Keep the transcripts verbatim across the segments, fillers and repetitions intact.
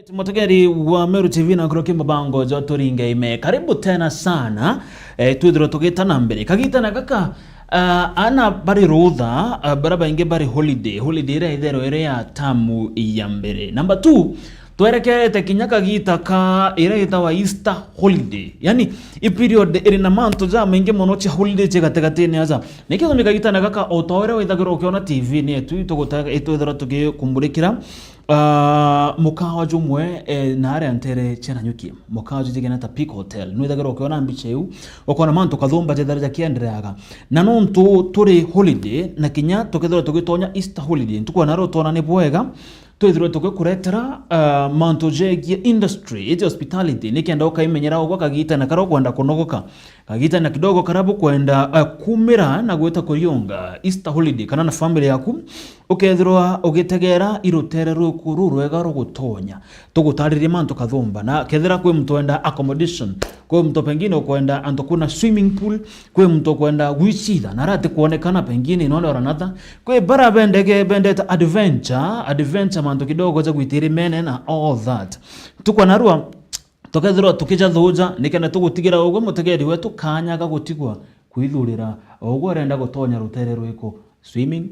Mutegeri wa Meru T V na nkuruki mubango jwa Turinge Ime. Karibu tena sana. Eh, twithirwe tugita na mbere. Kagitana gaka, ah, ana bari rutha, ah, bara baingi bari holiday. Holiday iria itherwe iri ya tamu ya mbere. Number two, twerekerete kinya kagita ka iria itawa Easter holiday. Yani, i period iri na mantu ja maingi mono cia holiday cia gatigatini aja. Nikio mi kagitana gaka o ta uria withagirwa ukiona T V ni etu itugutaga itwithirwa tugikumburikira. Ah, mukawa jumwe, eh, na aria ntere cia Nanyuki. Mukawa jujigena ta Peak Hotel. Nwithagirwa ukiona mbica iu, ukona mantu kathumba jethera jakiendereaga. Na nontu turi holiday, na kinya tukethirwa tugitonya Easter holiday, ntuku ya naro utona ni bwega, twithirwe tugikuretera, ah, mantu jegie industry, iji hospitality, nikenda ukaimenyera ugwa kagita na karia ukwenda kunogoka. Kagita na kidogo karia bukwenda, eh, kumira na gwita kuriunga Easter holiday kana na family yaku, ukethirwa ugitegera i rutere rwiku rurwega rugutonya. Tugutaririe mantu kathumba, na kethira kwi muntu wenda accommodation, kwi muntu pengine ukwenda antu kuna swimming pool, kwi muntu ukwenda gwicitha na arati kuonekana pengine in one or another, kwi bara bendege bendete adventure, adventure mantu kidogo ja gwitirimene na all that. Tukwa narua, tukethirwa tukijathuja, nikenda tugutigira ugwe mutegeri wetu kanya ga gutigwa kwithurira ugwe urenda gutonya rutere rwiku, swimming,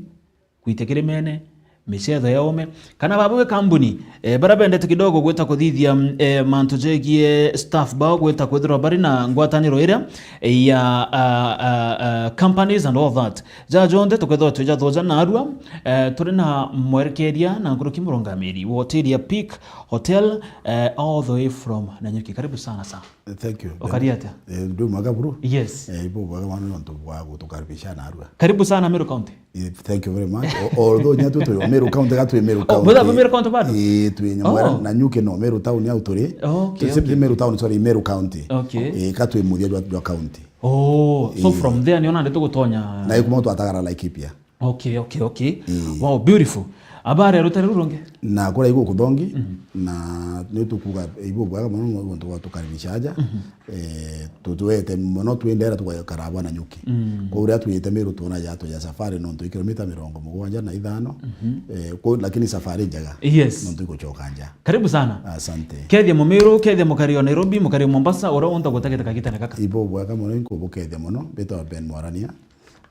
gwita kirimene, micetho ya ume, kana babu wi kambuni, eh, bara bendete kidogo gwita kuthithia, mm, eh, mantu jegie staff bao gwita kwithirwa bari na ngwataniro iria, eh, ya, ah, ah, ah, companies and all that. Ja jonthe tukethirwa twijathuja narua, eh, turi na mwerekeria na nkuruki murungamiri wa hoteli ya Peak Hotel, eh, all the way from Nanyuki. Karibu sana, sir. Thank you. Ukari atia? Eh, ndi mwega buru. Yes. Eh, ibo bwega mono nontu bwa gutukaribisha narua. Karibu sana Meru County. Eh, thank you very much. O-, although nya tu twi Meru County, ga twi Meru Oh, County. Bwetha Meru County bado? Eh, twi Nyamwera, Oh. Nanyuki no Meru Town au turi. Okay, Twi okay. Meru Town, sorry, Meru County. Okay. Eh, ka twi muthia jwa, jwa county. Oh, so Eh. from there niona ndi tugutonya. Na ikuma twatagara Laikipia. Okay, okay, okay. Ii. Wow, beautiful. Abari ya rutere rurungi? Na kura igu kuthongi, Mhm. na ni tukuga ibu bwega mono muntu gwatukaribisha aja. Mhm. Eh, tutuete mono twindera tukakara bwana Nyuki. Mm. Kwa uria twite Meru tuona ya tuja safari nontu i kilomita mirongo mugwanja na ithano. Mhm. Eh, kwa, lakini safari njega. Yes. Nontu igucoka nja. Karibu sana. Asante. Kethia Mumiru, kethia mukari wa Nairobi, mukari wa Mombasa, uria wonta gutagete kagitene gaka. Ibu bwega mono, inkubukethia mono, mbitwa Ben Mwarania.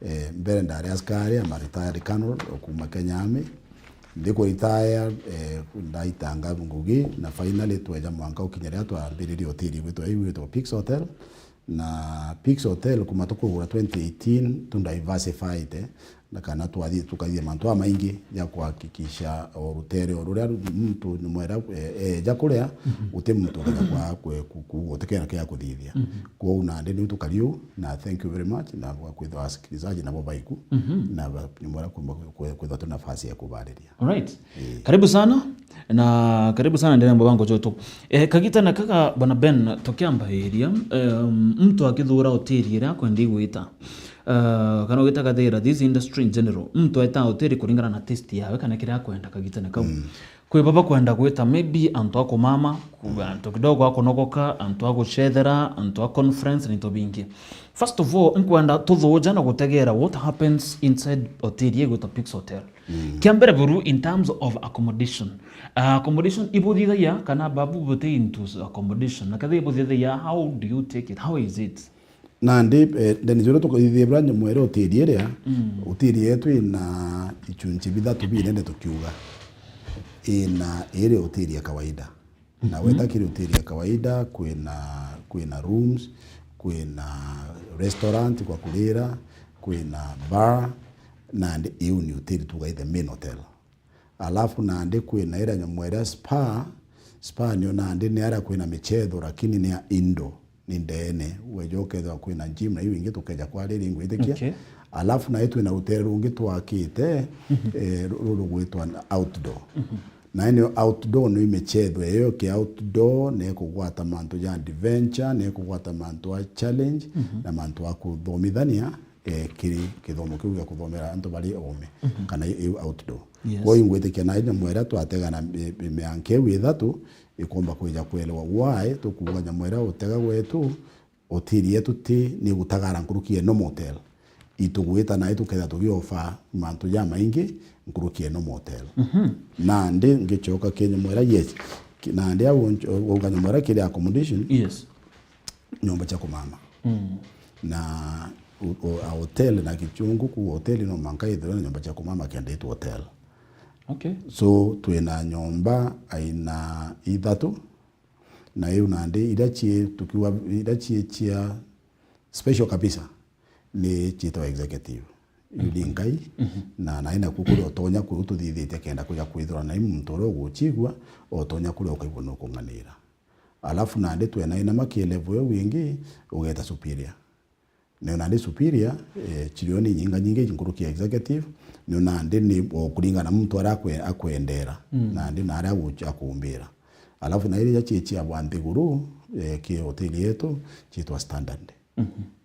Eh, mbere ndari askari, I'm a retired colonel, o kuma Kenya Army. Ndi ku retire, eh, ndaitanga ngugi, na finally tweja mwanka ukinya riria twambiririe hoteli gwitwa, iu gwitwa Peaks Hotel. Na Peaks Hotel kuma tukugura twenty eighteen, tu diversified, na kana twathie tukathithia mantu jamaingi ja kuhakikisha o rutere o ruria muntu ni mwera, eh, eja kuria, Mhm. guti muntu ukaja kwa, kwe, ku, ku, guti kena kia kuthithia. Mhm. Kwou nandi niu tukari uu, na thank you very much, na bwa kwithwa asikilizaji nabo baiku, Mhm. na ba, ni mwera kumba kwe, kwithwa tu nafasi ya kubariria. Alright. Eh. Karibu sana. Na karibu sana ndene mbabango joto. Eh, kagita na kaka bwana Ben tukiambairia, um, mtu akithura hoteli iria akwenda igwita. Uh, kana ugita gathira this industry in general. Mtu eta hoteli kuringana na taste yawe kana kiria akwenda kagita na kau. Mm. Kwi baba kwenda gwita maybe antu a kumama, ku-, Mm. antu kidogo a kunogoka, antu a gucethera, antu a conference, na into bingi. First of all, nkwenda tuthuja na gutegera what happens inside hoteli igwitwa Peaks Hotel. Mm. Kia mbere buru in terms of accommodation. Uh, accommodation ibuthithagia kana babu buti into accommodation. Na kethira ibuthithagia, how do you take it? How is it? Nandi, eh, ndeni juru tukuthithia bura nyamwere hoteli iria, Mm. hoteli yetu ina ichunchi bithatu binene tukiuga. Ina iri hoteli ya kawaida. Na Mhm. weta kiri hoteli ya kawaida, kwina, kwina rooms, kwina restaurant kwa kurira, kwina bar, nandi iu ni hoteli tugaite main hotel. Alafu nandi kwina ira nyamwere spa, spa niyo nandi ni ara kwina michetho, lakini ni ya indoor, ni ndeene, weja ukethirwa kwina gym, na iu ingi tukeja kwariri ngwitikia. Okay. Alafu nayo twina rutere rungi twakite, Mhm. eh, ru-, ru-, rugwitwa outdoor. Mhm. Na ene outdoor ni michetho iyo ki outdoor, ni kugwata mantu ja adventure, ni kugwata mantu a challenge, Mhm. na mantu a kuthomithania, eh, kiri kithomo kiu gia kuthomera antu bari oome, Mhm. kana i-, iu outdoor. Yes. Kwa hiyo ngwitikia na nyamwera twatega na mi-, mi-, mianka iu ithatu, ikomba kwija kwelewa why tukuuga nyamwera utega gwetu, hoteli yetu ti ni gutagara nkuruki ya normal hotel. Itugwita na ituketha tugiofa mantu jamaingi nkuruki ya normal hotel. Mhm. Nandi ngicoka kinya mwera, yes, Nandi au nch-, wauga nyomba iria kiri accommodation, Yes. nyomba cia kumama. Mm. Na u-, u-, a hotel na kichungu ku hotel no mwanka ithirwe na nyomba cia kumama kenda itwa hotel. Okay. So twina nyomba aina ithatu, na iu nandi iria cii, tukiuga iria cii cia special kabisa ni ciitwa executive. Iu ni ngai, na nai naku kuria utonya kuu tuthithitie kenda kuja kwithirwa nai muntu uria ugucigua utonya kuria ukaigua nukung'anira. Alafu nandi twina inama ki level iu ingi ugeta superior. Nio nandi superior, eh, cirio ni nyinga nyingi nkuruki ya executive, nio nandi ni o kuringana na muntu aria akwe-, akwendera, nandi na aria agu-, akumbira. Alafu na iria cii cia bwa nthiguru, eh, ki hoteli yetu, ciitwa standard.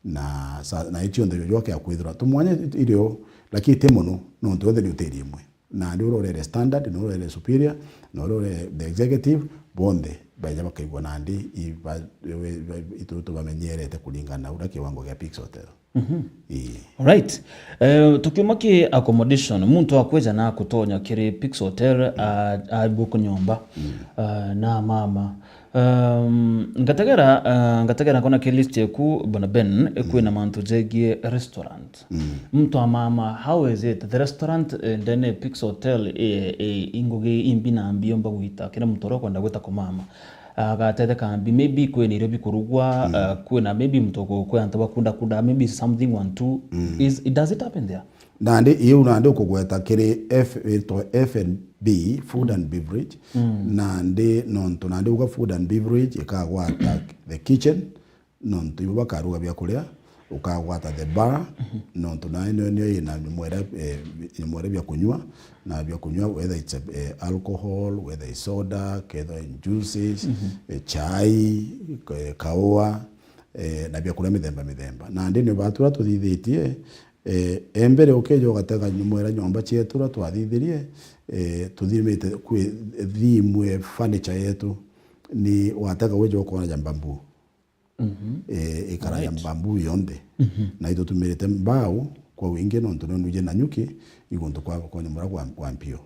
Na sa-, na icio nthe jwake akwithirwa tu mwanya irio, lakini ti mono, nontu yonthe ni hoteli imwe. Nandi uria urere standard, na uria urere superior, na uria urere the executive, bonthe baija bakaigua nandi iba-, iba-, itu-, tubamenyerete kuringana na uria kiwango gia Pix Hotel. Ii. Alright. Eh, tukiuma ki accommodation, muntu akwija na kutonya kiri Pix Hotel, a, a book nyomba, a, na mama. Um, ngategera, uh, ngategera nkona ki list yeku, Bwana Ben, kwina mantu jegie restaurant. Muntu amama, how is it? The restaurant, eh, ndene Pix Hotel, eh, eh, ingugi imbi na mbi yomba gwita kira muntu uria ukwenda gwita kumama? Agatetheka mbi, maybe kwina irio bikurugwa, uh, kwina maybe muntu ku-, kwi antu bakunda kunda, maybe something one two. Is, does it happen there? Nandi iu nandi ukugweta kiri F, itwa F and B, food and beverage. Nandi nontu nandi uga food and beverage ikagwata the kitchen, nontu ibo bakaruga biakuria, ukagwata the bar, nontu nayo nio, nio ina nyomwere, eh, nyomwere bia kunywa, na bia kunywa, whether it's a, eh, alcohol, whether it's soda, kethira in juices, eh, chai, eh, kaua, eh, na biakuria mithemba mithemba. Nandi nio batura tuthithitie, eh, e mbere ukeja ugatega nyomwere nyomba cietu uria twathithirie, eh, tuthimite kwi thimwe furniture yetu, ni watega wija ukona ja mbambu. Eh, ikara ya mbambu yonthe. Na itutumirite mbao kwa wingi nontu nio nwije na nyuki iguntu kwa, kwa nyomwera kwa, kwa mpio.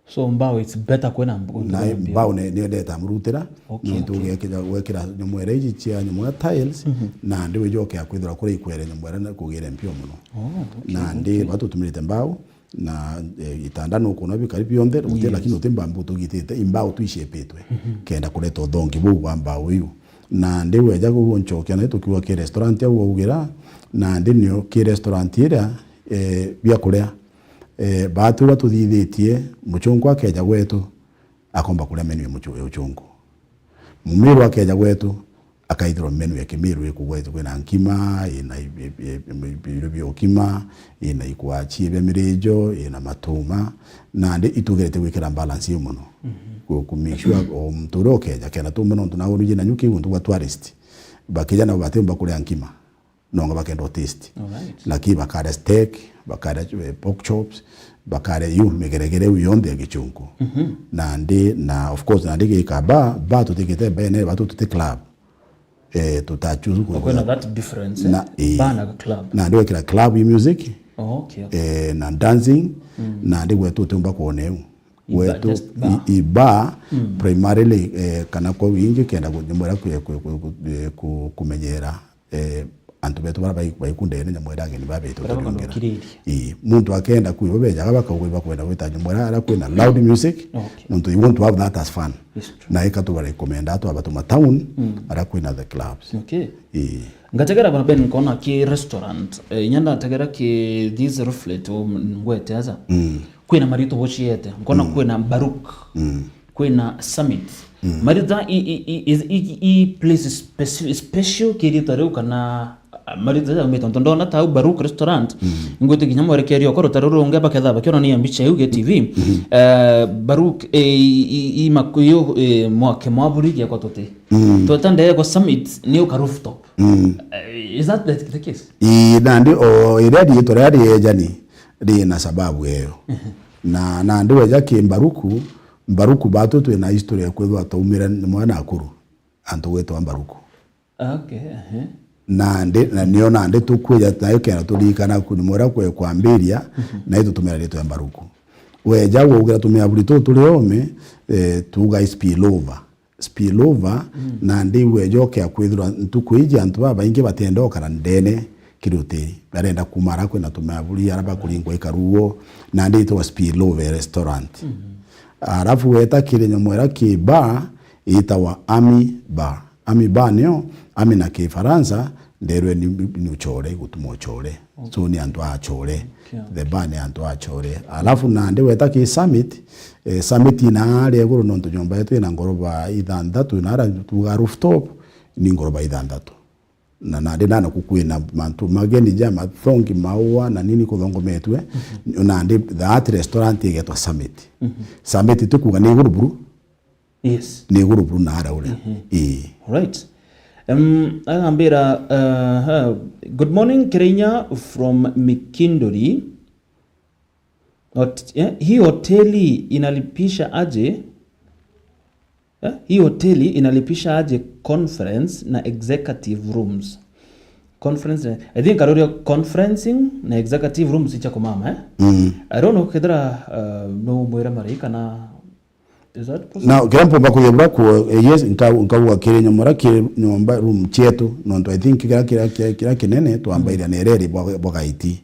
So mbao it's better kwina mb-, na mbao ne, nio ndeta murutira, okay, nontu okay, ugekira, gwekira nyomwera iji cia nyomwera tiles, nandi wije ukea kwithira kuria ikwere nyomwera na kugire mpio muno. Oh, okay, nandi okay, batutumirite mbao, na, eh, itanda nukwona bikari bionthe, guti, yes, lakini uti mbambu tugitite, imbao twishepitwe, kenda kureta uthongi buu bwa mbao iu. Nandi weja guguo nchokia, na tukiuga ki restaurant au waugira, nandi nio ki restaurant iria, eh, biakuria, eh, batura tuthithitie, muchunku akeja gwetu, akomba kuria menu ya muchu-, ya uchunku. Mumiru akeja gwetu, akaithirwa menu ya Kimiru ikugwa, kwina nkima, ina i-, i-, i-, i-, irio bia ukima, ina ikwachi bia mirijo, ina matuma, nandi itugerete gwikira balance iu muno. Ku, ku make sure o muntu uria ukeja, kenda tumba nontu na uru jina nyuki guntu gwa tourist. Bakija nabo batiumba kuria nkima. Nonga bakenda taste. Alright. Lakini bakare steak, bakare, eh, pork chops, bakare iu migeregere iu yonthe ya gichunku. Nandi, na of course, nandi gika bar, bar tutigite bene, batu tuti club. Eh, tutachuzu ku-, kwina that difference, eh? Na, eh, bar na club. Nandi wekira club i music, oh, okay, okay, eh, na dancing, nandi gwetu utiumba kuona iu. Gwetu just bar. I, i bar, primarily, eh, kana kwa wingi kenda ku-, nyomwera ku-, ku-, ku-, ku-, eh, ku-, kumenyera, eh, antu betu bara bai-, baikundene nyomwera ageni babetu. Bara turiongera. Ii, muntu akenda kuiba bejaga bakauga ibakwenda gwita nyomwera ara kwina loud music, okay, nontu you want to have that as fun. It's true. Na ikatu bara recommend atu abatuma town, ara kwina the clubs. Okay. Ii. Ngategera bana Ben nkona ki restaurant, eh, inya ndategera ki this reflect, um, ngwete aza. Kwina marito bociete, nkona kwina Baruk, kwina Summit. Marito i, i, i, is, i, i place speci-, special ki rito riu kana, ah, marito ja umite, tontu ndona tau Baruk restaurant, ngwite kinya mwerekerio okoro ta ruru rungi baketha bakionania mbicha iu ge T V. Eh, Baruk, eh, i, i, i maku-, yo, eh, mwake mwaburi giakwa tuti. Tweta ndee kwa Summit ni uka rooftop. Eh, is that the, the case? Ii, nandi o iria riitwa riria riejani rina sababu eyo. Na, nandi weja ki Mbaruku, Mbaruku batu twina history ya kwithwa twaumire mwa Nakuru, antu gwitwa Mbaruku. Okay, ehe. Nandi, na nio nandi tukwija nayo kenda turirikana ku ni mwera kwe kwambiria, na itutumira riitwa ya Mbaruku. Weja waugira tumiaburi tu turi ome, eh, tuga spill over. spill over, mm, nandi iu eja ukea kwithirwa ntuku iji antu babaingi batienda ukara ndene kiri hoteli. Barenda kuuma ara kwina tumaburi ara bakuringwa ikaruo, nandi itagwa spill over restaurant. Mm-hmm. Arafu weta kiri nyamwera ki bar, itagwa Ami Bar. Ami Bar niyo, Ami na Kifaransa, nderwe ni, ni uchore, gutuma uchore. Okay. So ni antu a achore. Okay. The bar ni antu a achore. Alafu nandi weta ki Summit, eh, Summit inaria iguru nontu nyomba yetu ina ngoroba ithanthatu, na ara tuga rooftop, ni ngoroba ithanthatu. Na nandi nana kukwina mantu mageni ja mathongi, maua na nini kuthongometwe. Mhm. Nandi that restaurant igetwa Summit. Mhm. Summit ti kuga ni iguru buru, Yes. Ni iguru buru na ara uria. Mhm. Ii. Right. Um, agambira, uh, good morning, Kirinya from Mikinduri. Hot-, eh, hii hoteli inalipisha aje? Eh, hii hoteli inalipisha aje conference na executive rooms? Conference, eh, I think aroria conferencing na executive rooms icha kumama, eh? Mm. I don't know kethira, uh, no mwira maraika na Is that possible? Now, kiria mpumba kuthebura ku, eh, yes, nka-, nkauga kiri nyomora kiri nyomba room chietu, nontu I think kiria, kiria, kiria, kiria kinene twambaira, mm, na ireri bwa, bwa gaiti.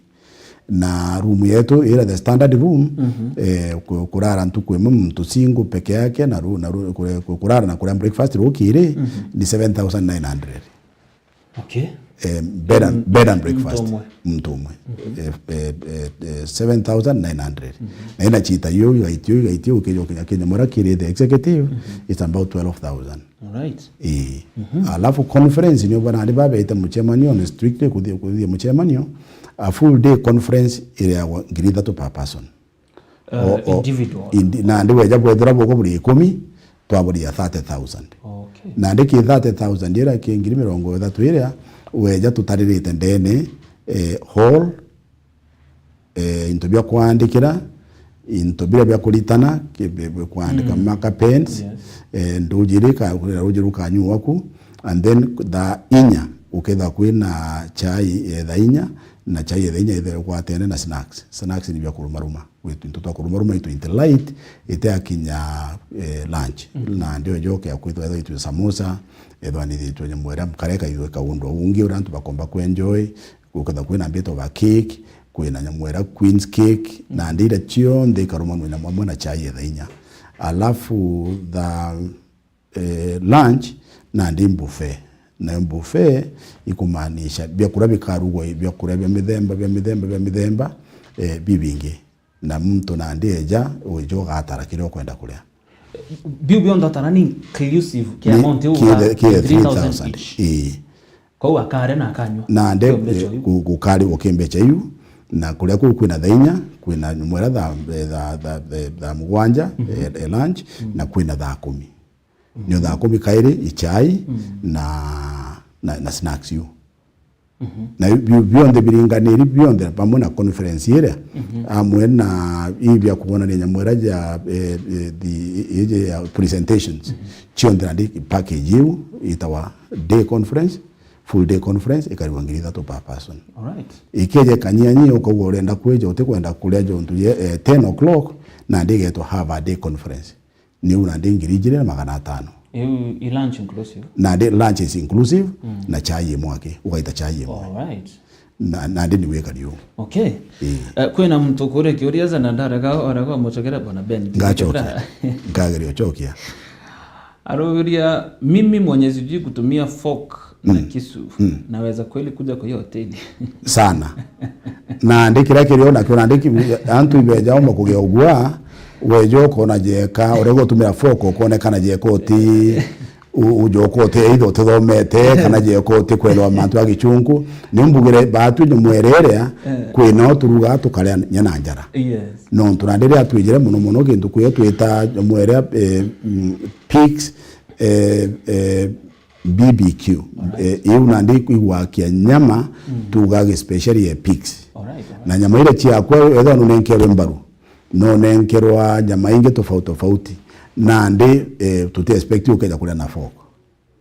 Na room yetu ira the standard room, mhm, eh, ku-, kurara ntuku imwe muntu single peke yake, na ru-, na ru-, kure-, ku-, kurara na kuria breakfast rukiri, mhm, ni seven thousand nine hundred. Okay. Eh, bed and, mm, bed and breakfast. Mtu umwe. Mtu umwe. Mhm. Eh, eh, eh, eh, seven thousand nine hundred. Mhm. Na ina chita yo, igaitio, igaitio, ukijo kinya kinya mura kiri the executive, mhm, it's about twelve thousand. All right. Eh. Mhm. Alafu conference ni bana ni babete muchemanio ni strictly kuthie, kuthie muchemanio. A full day conference iri ya ngiri ithatu per person. Uh, o, o, individual. Indi-, nandi weja bwethira boko buri ikumi, twaburia thirty thousand. Okay. Nandi ki thirty thousand iria ki ngiri mirongo ithatu iria, weja tutaririte ndene, eh, hall, eh, into bia kwandikira, into biria bia kuritana, ki-, bi-, bi-, kwandika, mm, marker pens, yes, eh, ndujiri ka, ruji rukanyuaku, and then thaa inya ukethira kwina chai ya thaa inya, na chai ya thaa inya ithire gwatene na snacks. Snacks ni bia kurumaruma. Gwitu into twa kurumaruma itu into light, ite akinya, eh, lunch. Mhm. Na ndio njoke ya kwithwa ethwa itu samosa, ethwa ni itu nyamwera mkareka itwe kaundwa ungi uria antu bakomba kuenjoy, guketha kwina mbito ba cake, kwina nyamwera queen's cake, mhm, na ndira chionthe ikarumanwa na mwamwe na chai ya thaa inya. Alafu the eh, lunch, nandi buffet. Nayo buffet ikumaanisha biakuria bikarugwa, biakuria bia mithemba, bia mithemba, bia mithemba, eh, bibingi. Na muntu nandi eja, wija ugatara kiria ukwenda kuria. Biu bionthe atara ni inclusive kia amount iu ki-, uga ki-, three thousand each. Ii. Kou akaria na akanyua. Nandi, kiombe eh, chou. Gu-, gukari ukimbecha iu, na kuria kuu kwina thaa inya, kwina nyumwera thaa, eh, thaa, thaa, thaa, thaa mugwanja, mhm, eh, eh, lunch, mhm, na kwina thaa kumi. Nio thaa kumi kairi ichai, mm, na, na, na snacks iu. Mhm. Na bi-, bionthe biringaniri, bionthe pamwe na conference iria, mhm, amwe na ibi bia kuonania nyamwera ja, eh, eh, the, iji ya presentations, mhm, chionthe na ndi package iu itawa day conference, full day conference, ikarigwa ngiri ithatu per person. Alright. Ikeje kanyianyi ukauga urenda kwija, utikwenda kuria jontu ye, eh, ten o'clock, na ndigetwa half a day conference. Niu nandi ngiri ijiri na magana atano. Iu i lunch inclusive? Nandi lunch is inclusive, mm, na chai imwe aki, ugaita chai imwe. Alright. Na, nandi ni wikari uu. Okay. Ii. Eh, kwina muntu ukuria kiuria aja na ndarega, orega umucokera bwana Ben. Ngacokia. Nkageria ucokia. Aruria, mimi mwenye sijui kutumia fork na, mm, kisu, mm, naweza kweli kuja kwa hiyo hoteli? Sana. Nandi kiria kirio nakio, nandi ki-, antu ibeja uma kugia ugua, weja ukona jeka, urega gutumira fork, ukonekana jeka uti, u-, ujoka uti, either utithomete, kana jeka uti kwelewa mantu a gichunku. Ni mbugire, baatwi nyamwera iria, eh, kwina o turuga tukaria nya na njara. Yes. Nontu nandi riria twijire mono mono gintu kwio twita nyamwera, eh, mm, pigs, eh, eh, B B Q. Alright. Eh, iu nandi igwakia nyama, mm, tuga gespecially ya pigs. Alright, alright. Na nyama iria ciakwa, ethwa nunenkerwe mbaru, nonenkerwa nyama ingi tofauti tofauti. Nandi, eh, tuti expect ukeja kuria na fork.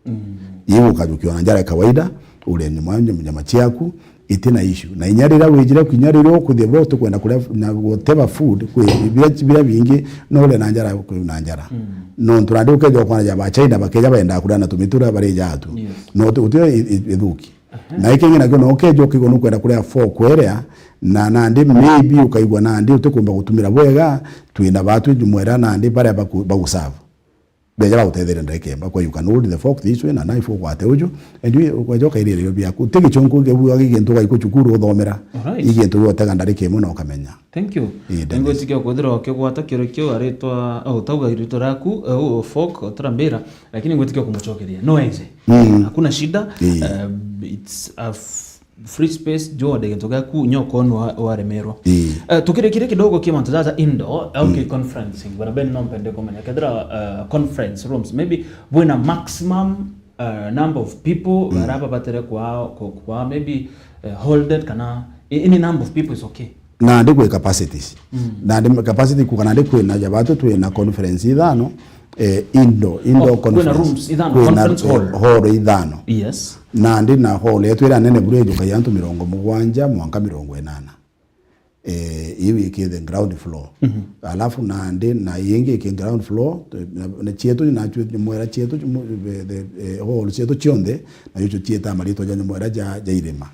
Mm. Iu ukajukia na njara ya kawaida, urie nyama, nyama ciaku, Iti na issue. Na inya riria wijire kinya riria ukuthia bro, utikwenda kuria na whatever food, kwi biria, biria bingi, no urie na njara, kwi na njara. Mm. Nontu nandi ukeja ukona ja ba China bakeja baendaa kuria na tumitu turia barija tu. Yes. No uti, uti i-, i-, ithuki. Aha. Na ikingi nakio no ukeja ukigwa nukwenda kuria fork kweria, na nandi maybe ukaigua nandi utikumba gutumira bwega, twina batu jumwera nandi baria baku-, baguserve. Beja bagutetheria ndagika imwe, kwa you can hold the fork this way na knife ugwate uju, and you, ukweja ukairiria biaku. Uti gichunku kibuga gi gintu ugaikua cukuru uthomera. Alright. I gintu gi utega ndagika imwe na ukamenya. Thank you. Ii, Dennis. Ngwitikia kwithirwa ukigwata kiuria kiu aritwa, au tauga iritwa riaku, au fork, utarambira, lakini ngwitikia kumucokeria. No enje. Mm. Hakuna shida. Ii. Um, it's a f-, free space, jwonde gintu giaku, nyo ukoona wa-, waremerwa. Ii. Eh, tukirikiria kidogo kia mantu jaja indoor, au ki conferencing, bwana Ben, no mpende kumenya, kethira, eh, conference rooms, maybe bwina maximum, eh, number of people, mm, bara babatere kwa, kwa, kwa maybe, eh, holded kana a-, any number of people is okay. Nandi kwi capacities. Mm. Nandi capacity kuga nandi kwina ja batu twina conference ithano, eh, indoor, indoor. Oh, kwina conference. Rooms ithano, kwina, conference, eh, hall. Hall ithano. Yes. Nandi na hall yetu iria nene buru ijukagia antu mirongo mugwanja mwanka mirongo inana. Eh, iu iki the ground floor. Mhm. Alafu nandi na ingi iki ground floor, na, na cietu, na cietu, nyumwera cietu, mu-, the, the, eh, hall cietu cionthe, na icio cieta maritwa ja nyumwera ja, ja irima.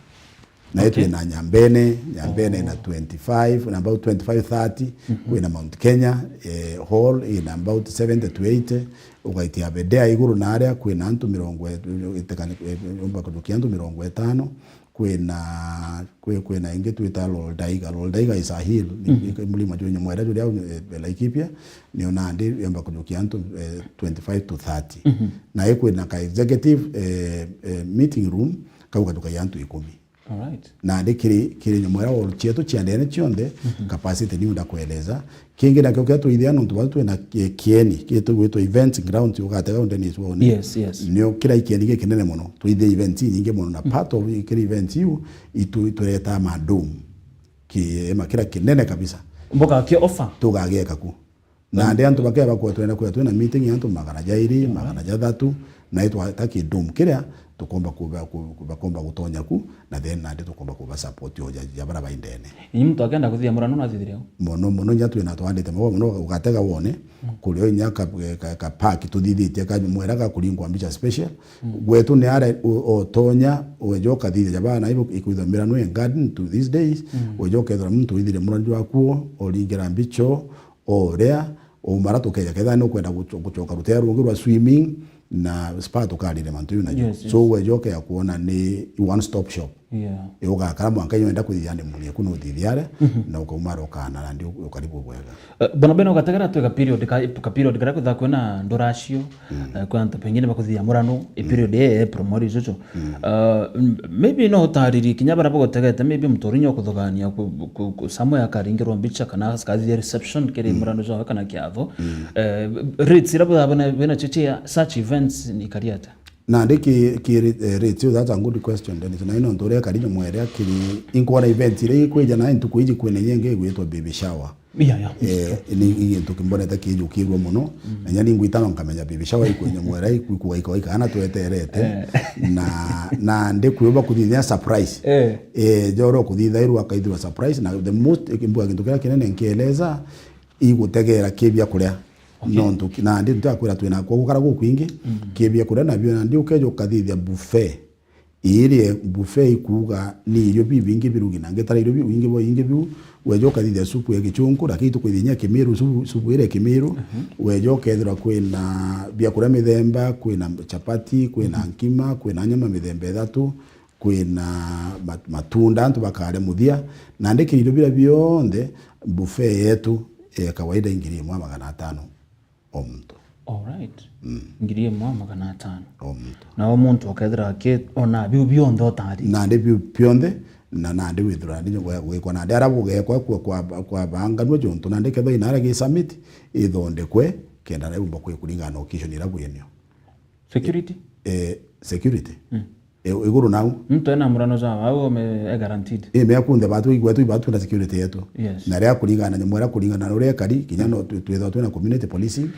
Na, okay, twina Nyambene, Nyambene ina, oh, twenty-five, na about twenty-five, thirty, mhm, kwina Mount Kenya, eh, hall ina about seventy to eighty, ugaitia Aberdare iguru na aria kwina antu mirongo, eh, itekani-, eh, yomba kujukia antu mirongo itano, kwina, kwi-, kwina ingi twita Loldaiga. Loldaiga is a hill, ni, mhm, mulima jwenye mwera juria, eh, Laikipia, nio nandi yomba kujukia antu, eh, twenty-five to thirty. Mhm. Na ikwina ka executive, eh, eh, meeting room, kau kajukagia antu ikumi. Alright. Nandi kiri, kiri nyumwera wa cietu cia ndene cionthe, mhm, capacity niu ndakueleza. Kingi nakio kia tuithia nontu batu twina ki-, kieni, ki tugwitwa events ground, ugatega unde ni suone. Yes, yes. Nio kira ikieni gikinene mono. Tuithia events inyingi mono na, mm, part of kiri events iu, itu, itureta ma dome. Kiema kira kinene kabisa. Mboka kio offer? Tugagieka ku. Nandi antu bakea bakwetwa na kwetwa na meeting ya antu magana jairi, alright, magana jathatu, na itwata kidum kiria tukomba kuba, ku-, bakomba gutonya ku, na then nandi tukomba kuba support o ja, ja bara baindene. Inyi muntu akenda kuthia murano na thithire u? Mono, mono, nya twina twandite mabo mono, ugatega wone, mm, kurio inya ka, ka, ka park tuthithitie ka mwera ga kuringwa mbicha special. Mm. Gwetu ni ara u-, otonya, weja ukathithia ja bana ibo ikwithwa mirano in garden to these days, mm, weja ukethira muntu withire murano jwaku, oringira mbicho, o uria, o mara tukeja, kethira ni ukwenda guco-, gucoka rutea rungi rwa swimming na spa, tukarire mantu iu najo. Yes, yes. So, weja ukea kuona ni one stop shop. Yeah. Ugakara mwanka iyo wenda kuthithia ni murie ku nuthithia aria, mhm, na ukauma aria ukana nandi u-, ukaribu bwega. Eh, bona bena ugategera twi ka period ka, ka period karia kwitha kwina nduracio, mm, eh, kwi antu pengine bakuthithia murano, i, mm, period ii ya April, mweri juju. Mm. Uh, m-, maybe no utaririe kinya baria bagutegete, maybe muntu urinya ukuthugania ku, ku, ku, somewhere akaringirwa mbicha kana akathithia reception kiri, mm, murano jwawe kana kiatho. Mm. Eh, rates iria bwina, bwinacio cia such events ni ikari atia? Nandi ki, ki, eh, rates iu, that's a good question, Dennis. Na ino ntu uria ikari nyumwera kiri, inkwona events iria ikwija na ntuku iji kwina inya ingi igwitwa baby shower. Yeah, yeah. Eh, ni, ni gintu kimbonete kijukirwe mono. Mm. Na inya ningwita no nkamenya baby shower ikwenya mwera iku-, ikugaika gaika kana tweterete. Eh. Na, na ndi kwiumba kuthithia surprise. Eh. Eh, joro kuthithairwa akaithirwa surprise. Na the most, kimbuga gintu kiria kinene nkieleza, igutegera ki biakuria. Okay. Nontu ki-, nandi ntakwira twina kwa gukara gukwingi, mm, ki biakuria nabio nandi ukeja ukathithia buffet. Irie buffet ikuuga ni irio bibingi birugi, na ngetara irio biu, bingi bwa bingi biu, weja ukathithia supu ya gichunku, lakini tukwithia inya Kimiru, supu, supu iria ya Kimiru, mhm, weja ukethirwa kwina biakuria mithemba, kwina chapati, kwina, mhm, nkima, kwina nyama mithemba ithatu, kwina mat-, matunda, antu bakaria muthia, na ndikira irio biria bionthe, buffet yetu ya kawaida i ngiri imwe magana atano. O muntu. Alright. Mm. Ngiri imwe magana atano. O muntu. Na o muntu akethira aki-, ona biu bionthe utari. Na ndi biu bionthe, na nandi withirwa nandi gwikwa nandi ara bugekwa kwa, kwa, kwa banganua juntu nandi kethwa inara gi summit ithondekwe, kenda na iumba kwi kuringana na occasion ira bwinio. Security? Eh, security. Mm. E, iguru nau. Muntu ena murano jwa wau ome e guaranteed. Ii, me akunthe batu igwe tu ibatu na security yetu. Yes. Na ria kuringana na nyamwera kuringana na uria ekari, kinya no tu-, twithwa twina community policing,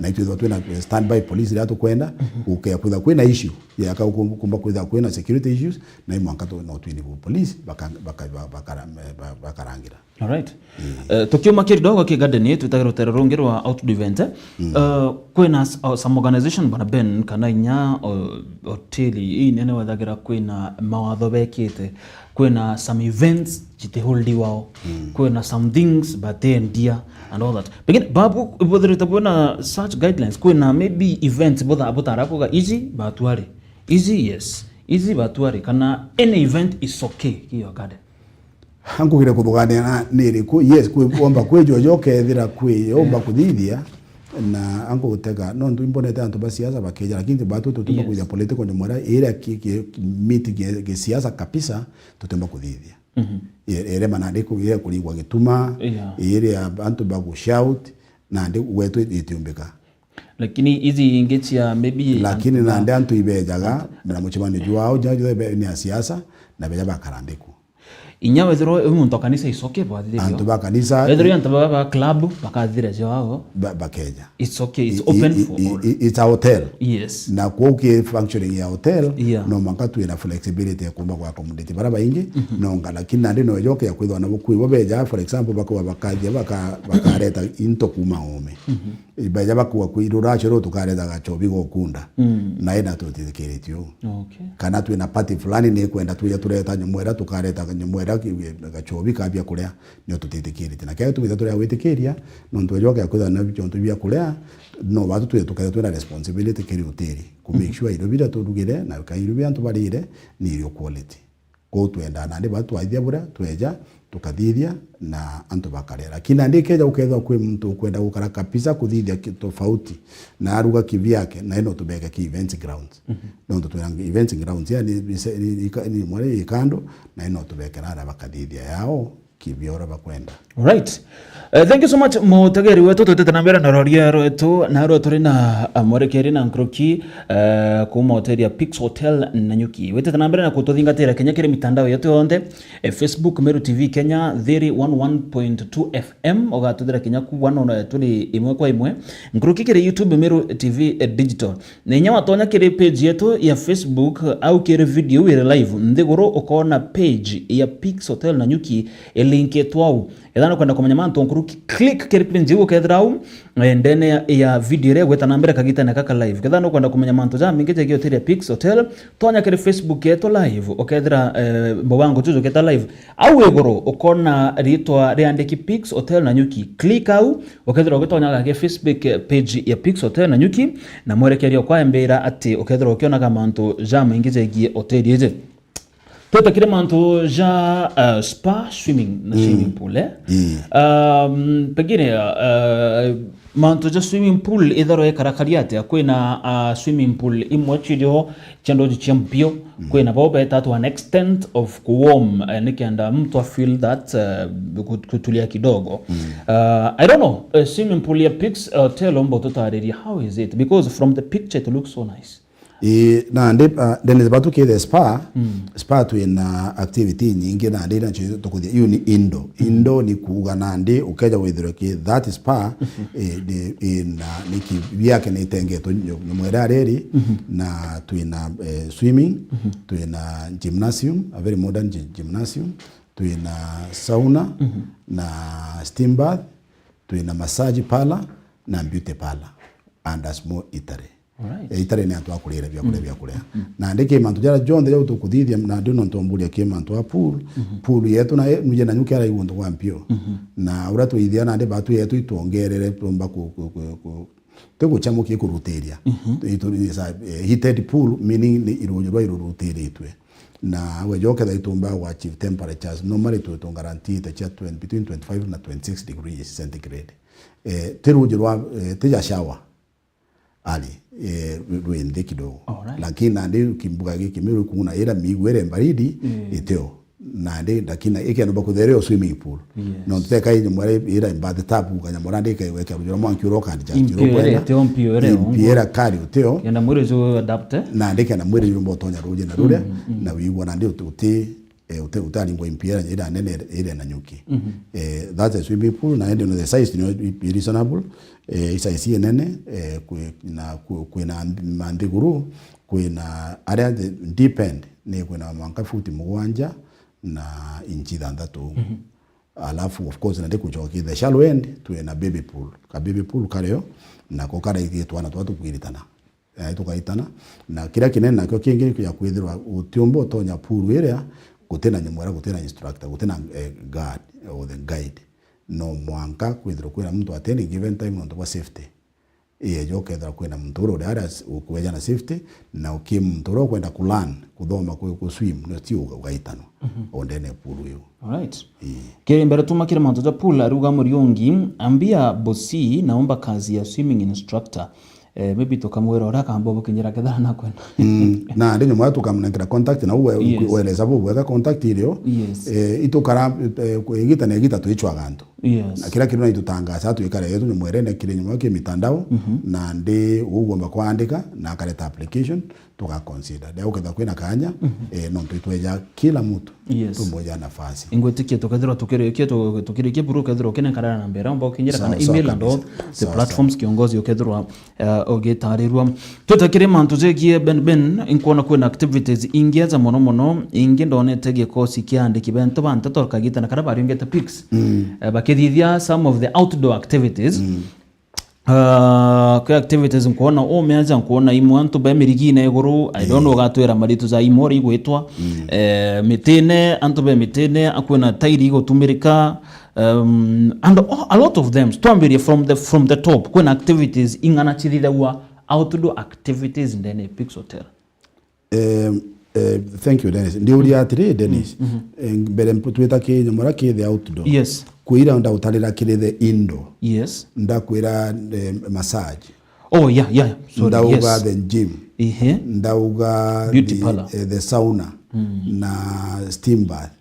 Na itwithwa twina standby police iria tukwenda, gukea kwitha kwina issue ya ka-, ku-, kumba kwitha kwina security issues, na i mwanka tu-, no twini police baka-, baka-, ba-, bakara-, ba-, bakarangira. Alright. Eh, tukiuma kidogo ki garden, twitagirwo rutero rungi rwa outdoor event, eh? Eh, kwina s-, o, some organization, bwana Ben, kana inya, o, hoteli inene wethagira kwina mawatho bekite, kwina some events citiholdiwao, kwina some things batendia and all that. Pengine babu ibuthirite bwina such guidelines, kwina maybe events butha-, butara kuga ici batwari, ici yes, ici batwari, kana any event is okay ki your garden? Ankugire kuthugania na ni iriku? Yes, kwi, womba kwijo jo kethira kwi, womba kuthithia, na ankugutega, nontu imbonete antu ba siasa bakeja, lakini batu tutumba kwija political nyomwera, iria ki, ki, miti ki, ki siasa kabisa, tutumba kuthithia. Mhm. I-, iria manandi ku-, iria kurigwa gituma, yeah, iria antu ba gu shout, nandi gwetu itiumbika. Lakini izi ingi cia maybe lakini antu ba- nandi antu ibejaga, na mucemanio jwao, ja, ja, ni a siasa, na beja bakarandiku. Inya wethirwa wi muntu wa kanisa is okay, bwathithia. Antu ba kanisa, wethirwa antu ba, ba club, bakathithia jwao. Ba-, bakeja. It's okay, it's I-, open i-, for i-, all. I-, it's a hotel. Yes. Na kuu ki functioning ya hotel, yeah, no mwanka twina flexibility ya kumba kwa accommodate bara baingi, mhm, nonga, lakini nandi no ijoke ya kwithwa na bukui bo beja, for example, bakwa bakathia, baka-, bakareta into kuma ome. Mhm. Ibeja bakua kwi ruracio ruu tukareta gachobi gokunda. Mm. Na ina tutithikiritie uu. Okay. Kana twina party fulani ni kwenda twija tureta nyomwera, tukareta nyomwera ki-, gachobi ka biakuria, nio tutithikiritie. Na kethira twitha turia gwitikiria, nontu ejo kethira kwithira na jontu biakuria, no batu twitha tukethira twina responsibility kiri hoteli. Ku make, mhm, sure irio biria turugire, na ka irio bia antu barire, ni irio quality. Kwou twendaa nandi baa twaithia buria, tweja, tukathithia, na antu bakaria. Lakini nandi ikeja gukethirwa kwi muntu ukwenda gukara kabisa kuthithia ki-, tofauti, na aruga kivyake, na ino tubeke ki events grounds. Mhm. Nontu twina events grounds, yani, ni, ni, ni, ni mwari ikando, na ino tubeke nara bakathithia yao, kivyora bakwenda. Alright. Eh, thank you so much, mutegeri wetu. Twitite na mbere na roria rwetu, na rwe turi na, ah, mwerekeri na nkuruki, eh, kuma hoteli ya Pix Hotel Nanyuki. Witite na mbere na kututhingatira kinya kiri mitandao yetu yonthe, eh, Facebook, Meru T V Kenya, Thiri one one point two F M, ugatuthira kinya ku one, eh, turi imwe kwa imwe. Nkuruki kiri YouTube, Meru T V, eh, Digital. Na inya watonya kiri page yetu ya Facebook, au kiri video iri live, nthiguru ukona page ya Pix Hotel Nanyuki ilinkitwe au. Ethira nukwenda kumenya mantu nkuruki, click kiri page iu ukethira au, eh, ndene ya, ya video iria igwita na mbere kagitene gaka live. Kethira nukwenda kumenya mantu jamaingi jegie hoteli ya Pix Hotel, tonya kiri Facebook yetu live, ukethira, eh, mubango juju uketa live. Au iguru ukona ritwa riandiki Pix Hotel Nanyuki. Click au, ukethira ugitonya gaki Facebook, eh, page ya Pix Hotel Nanyuki, na mwerekeria ukwa mbira ati ukethira ukionaga mantu jamaingi jegie hoteli iji. Twita kiri mantu ja, uh, spa, swimming na, mm, swimming pool, eh? Ii. Um, pengine, uh, mantu ja swimming pool itharwa ikarakari atia? Kwina, uh, swimming pool imwe cirio cia ndoji cia mpio, mm, kwina bo beta to an extent of kuwarm, eh, nikenda mtu a feel that, uh, kut-, kutulia kidogo. Mm. Uh, I don't know, uh, swimming pool ya Pix Hotel omba ututariria, how is it? Because from the picture it looks so nice. Ii, nandi, ah, ndene batu kithe spa, mm, spa twina activity nyingi, nandi nacio tukuthia, iu ni indoor. Mm. Indoor ni kuuga nandi ukeja withirwe ki that spa, mhm, eh, ni, ina, ni ki-, biake ni itengetwe nyo-, nyomwera riri, mhm, na twina, eh, swimming, mhm, twina gymnasium, a very modern gy-, gymnasium, twina sauna, mhm, na steam bath, twina massage parlor, na beauty parlor, and a small eatery. Alright. Eh, itari ni antu a kurira biakuria, mm, biakuria. Mm. Nandi ki mantu jaria jonthe jau tukuthithia, nandi no ntomburia ki mantu a pool. Mhm. Pool yetu na, nuje na nyuki ara iguntu gwa mpio. Mhm. Na uria twithia nandi batu yetu itwongerere, tumba ku, ku, ku, ku, ti guchamukia, ikurutiria. Mhm. Itu, is a, eh, heated pool, meaning ni iruju rwa irurutiritwe. Na we joketha itumba gwa achieve temperatures, normally tu, tu guarantee te cia twenty, between twenty-five na twenty-six degrees centigrade. Eh, ti ruju rwa, eh, ti ja shower. Ari, eh, rwi nthi kidogo. Alright. Lakini nandi kimbuga giki Meru kuna ira migu ira baridi, mm, itio. Nandi, lakini ikienda bakuthere o swimming pool. Yes. No tuteka inyo mwere ira bathtub, kanya mora ndi ke weke rujura mwanki uro kandi just mpio iro ira kwenda. Itio, mpio ira. Mpio ira kari utio. Kenda mwiri ju adapt. Nandi kenda mwiri ju mbotonya ruji na ruria, mm, mm, na wigwa nandi uti, uti Eh, ute-, utaringwa impira ira nene ira na nyuki. Eh, that's a swimming pool, na ende no the size no i reasonable, eh, i size inene, eh, kwi-, na kwi-, kwina manthiguru, kwina aria the deep end, ni kwina mwanka futi mugwanja na inchi ithanthatu. Alafu, of course, nandi kuchokia the shallow end, twina baby pool. Ka baby pool kario, nako karaithie twana twa tukwiritana. Eh, tukaitana. Na kiria kinene nakio kingi ni ya kwithirwa utiumba utonya pool iria gutina nyamwera, gutina instructor, gutina, eh, guard or the guide. No mwanka kwithirwa kwina muntu at any given time nontu bwa safety. Ii, eja ukethirwa kwina muntu uria uri aria s-, ukweja na safety, na uki muntu uria ukwenda ku learn, kuthoma ku, ku swim, no ti uga-, ugaitanwa o ndene ya pool iu. Alright. Ii. Kiri mbere tuma kiri mantu ja pool, ariuga Muriungi, ambia bosi naomba kazi ya swimming instructor. Eh, maybe tukamwira uria akamba bukinyira kethira nakwenda. Mm, na ndi nyuma tukamnengera contact, na uwe, yes, weleza bubwega contact irio. Yes. Eh, itukara, eh, igita na igita twichwaga antu. Yes. Na kira kindu naitutangaza twikare yetu nyumwerene kiri nyuma ki mitandao, na ndi ugomba kwandika na akareta application, tugaconsider. Ndio ukethira kwina kanya, eh, nontu itweja kila mtu, yes, tumweja nafasi. Ingwitikia tukethirwa tukirikia, tu-, tukirikia buru ukethirwa ukinenkarana na mbere, omba ukinyira kana email and all the platforms, kiongozi ukethirwa, eh, ugitarirwa. Twite kiri mantu jegie Ben Ben, inkwona kwina activities ingi ja mono mono, ingi ndonete gikosi kia andiki bentu ba nteto kagita na karia bariungete pics. Eh, bakithithia some of the outdoor activities. Ah, kwi activities nkwona umeaja, nkwona imwe antu be mirigine iguru, I don't know ugatwira maritu ja imwe uria igwitwa. Eh, mitine, antu be mitine, akwina tairi igutumirika, um, and a, a lot of them. Twambirie from the, from the top, kwina activities ing'ana cithithagua, outdoor activities ndene ya Pix Hotel. Eh, eh, thank you, Dennis. Ndiuria atiri, Dennis. Eh, mbere mpu-, twita ki nyamura ki the outdoor. Yes. Kwira ndautarira kiri the indoor. Yes. Ndakwira, eh, massage. Oh, yeah, yeah, yeah. Sorry, ndauga yes, the gym. Ehe. Ndauga beauty parlor, eh, the sauna na steam bath.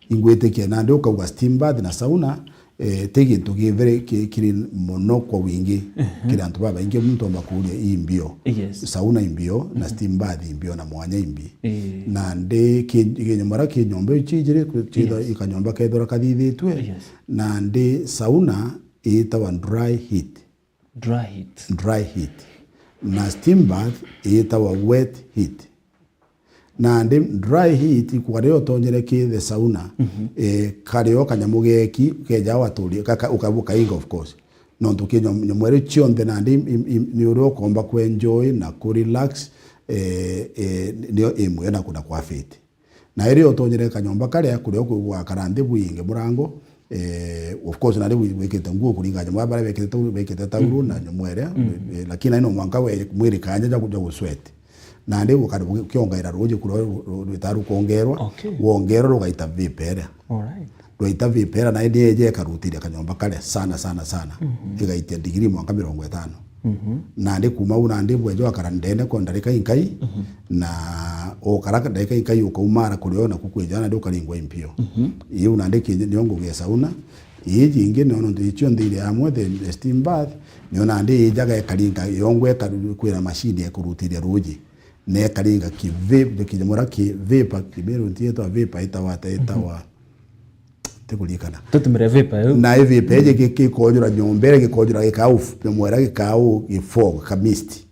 Ingwitikia nandi ukauga steam bath na sauna, eh, ti gintu gi very ki-, kiri mono kwa wingi kiri antu babaingi. Muntu omba kuuria, ii mbio? Yes. Sauna imbio na steam bath imbio na mwanya imbi. Eh. Nandi ki-, kinyomba ra ki nyomba iu cijiri, kwithirwa, yes, ikanyomba kethirwa kathithitue. Yes. Nandi sauna iitawa dry heat. Dry heat. Dry heat. Na steam bath iitawa wet heat. Nandi dry heat, kwaria utonyere ki the sauna, eh, kario kanyamu geki, keja waturi, ka-, ka-, uka-, ukainga, of course. Nontu ki nyom-, nyamu iria cionthe nandi im-, im-, im-, ni uria ukomba ku enjoy na ku relax, eh, eh, nio imwe na kuna kwa fit. Na iria utonyere kanyomba karia, kuria ukwigua gwakara nthi bwingi murango, eh, of course, nari wi-, wikite nguo kuringana na baria bekite tau-, bekite tauro na nyamu iria, eh, lakini nai no mwanka we mwiri kanya ja ku-, ja gusweat. Nandi ukari ukiongaira ruuji kuria ru-, ru-, rwita rukongerwa, okay, wongerwa rugaita vapor iria. Alright. Rwaita vapor iria, na indi yeje ikarutiria kanyomba karia sana, sana, sana. Igaitia digrii mwanka mirongo itano. Nandi kuma u nandi bweja wakara ndene kwa ndarika inkai, na ukara ndarika inkai ukaumara kurio na kukwija nandi ukaringwa impio. Iu nandi kinyi nio ngugi ya sauna. Ii jingi nio nontu icio nthiri amwe the, the steam bath, nio nandi ijaga ikaringa yongwe ikaru-, kwina machine ikurutiria ruuji. Na ikaringa ki vape, kinyamura ki vapor, Kimiru ntietwa vapor, itawa ata, itawa, tikuririkana. Tutumire vapor iu. Na i vapor iji ki-, gikojura nyomba iria, gikojura gikau f-, nyamwera gikau gifog, ka mist.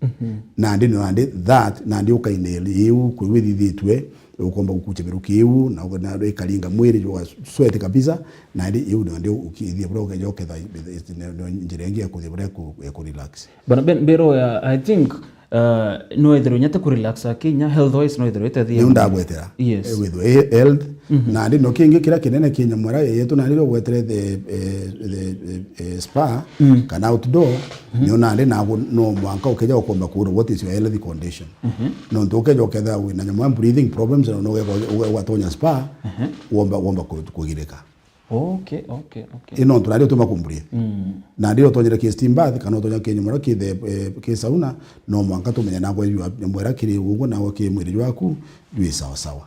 Nandi no nandi that, nandi ukainhale iu, kwi withithitue, ukomba gukucha miruki iu, na uga-, na ikaringa mwiri jwa sweat kabisa, nandi iu nandi ukithia buria ukeja uketha, njira ingi ya kuthia buria ku-, ya ku relax. Bana Ben, mbiro ya, I think, uh, no ethirwe nyete ku relax akinya health wise, no ethirwe itethia. Niu ndagwetera. Yes. Eh, with he-, health. Nandi no kingi kiria kinene ki nyamwera yetu, nandi no gwetere the, eh, the, eh, eh, spa, kana outdoor. Niu nandi nago no mwanka ukeja ukomba kuura what is your health condition. Nontu ukeja ukethira wina nyamwera breathing problems, na no uge-, uge-, ugatonya spa, womba, womba ku-, kugirika. Okay, okay, okay. Ino ntu nari utuma kumburia. Nandi utonyere ki steam bath, kana utonya ki nyamura ki the, eh, ki sauna, no mwanka tumenye nagwe jua nyamwera kiri uguo, nagwe ki mwiri jwaku jwi sawa sawa.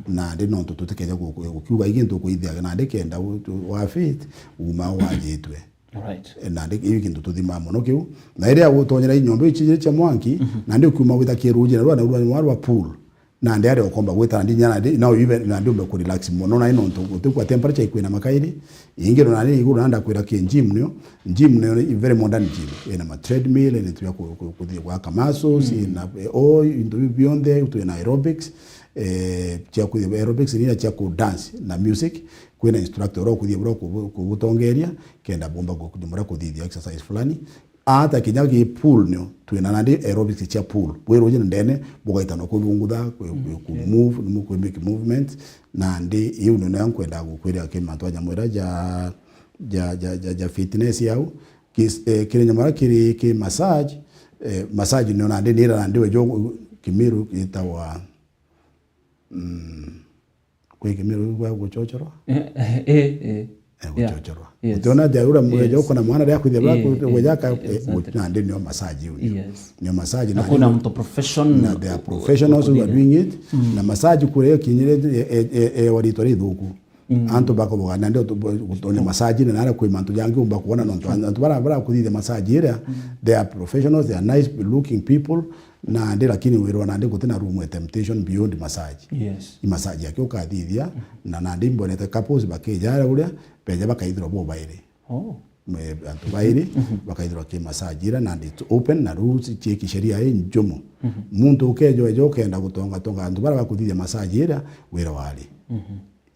Nandi nontu tutikeja gu-, gu-, gukiuga igintu kuithia nandi kenda u-, tu-, wa fit, uma wajitwe. Alright. Eh, nandi iu kintu tuthimaa mono kiu. Na iria utonyera i nyomba iu cijiri cia mwanki, nandi ukiuma wita ki ruji na rwa, na rwa, rwa, rwa pool. Nandi aria ukomba gwita nandi inya nandi, now even nandi umbe ku relax mono, na ino ntu utikwa temperature ikwina makairi. Ingi no nandi iguru nandi ndakwira ki gym nio, gym nio i very modern gym. Ina ma treadmill, ina tu ya ku-, ku-, kuthia gwaka muscles, ina, eh, o into biu bionthe, twina aerobics, eh, cia ku-, aerobics ni cia ku dance na music, kwina instructor uria ukuthia bura kubu-, kubutongeria, kenda bumba ku-, kuthia bura kuthithia exercise fulani. Ata kinya ki pool nio, twina nandi aerobics cia pool. Bwi ruji na ndene, bugaitana kuthungutha, ku, ku, ku move, ni mu-, ku make movement, nandi iu nio nkwenda gukwira ki mantu ja nyamwira ja, ja, ja, ja, ja fitness yau. Kis-, eh, kiri nyamwira kiri ki massage, eh, massage nio nandi nira nandi wejo Kimiru gitawa, mm, Kwi Kimiru gwa guchochorwa? Eh, eh, eh, eh. Eh, yeah. Guchochorwa. Yes. Utiona atia ura mweja uko na mwana ria kuthia bwa kujaka, eh, exactly. Nandi nio massage uyu. Yes. Nio massage na kuna mtu professional. Na they are professionals who are doing it. Mm. Na massage kuria kinyire, eh, eh, eh, eh, waritwa rithuku. Mm. Antu bakoboga nandi utu-, utu-, utonya massage na nara kwi mantu jangi umba kuona nontu antu bara, bara kuthithia massage iria, they are professionals, they are nice looking people. Nandi lakini wirwa nandi gutina room ya temptation beyond massage. Yes. I massage yake ukathithia, na nandi imbonete couples bakijara uria, beja bakaithirwa bo bairi. Oh. Me, antu bairi, bakaithirwa ki massage ira, nandi it's open, na rules cia kisheria i njumu. Muntu ukejo ejo ukenda gutonga tonga antu bara bakuthithia massage ira, wira wari.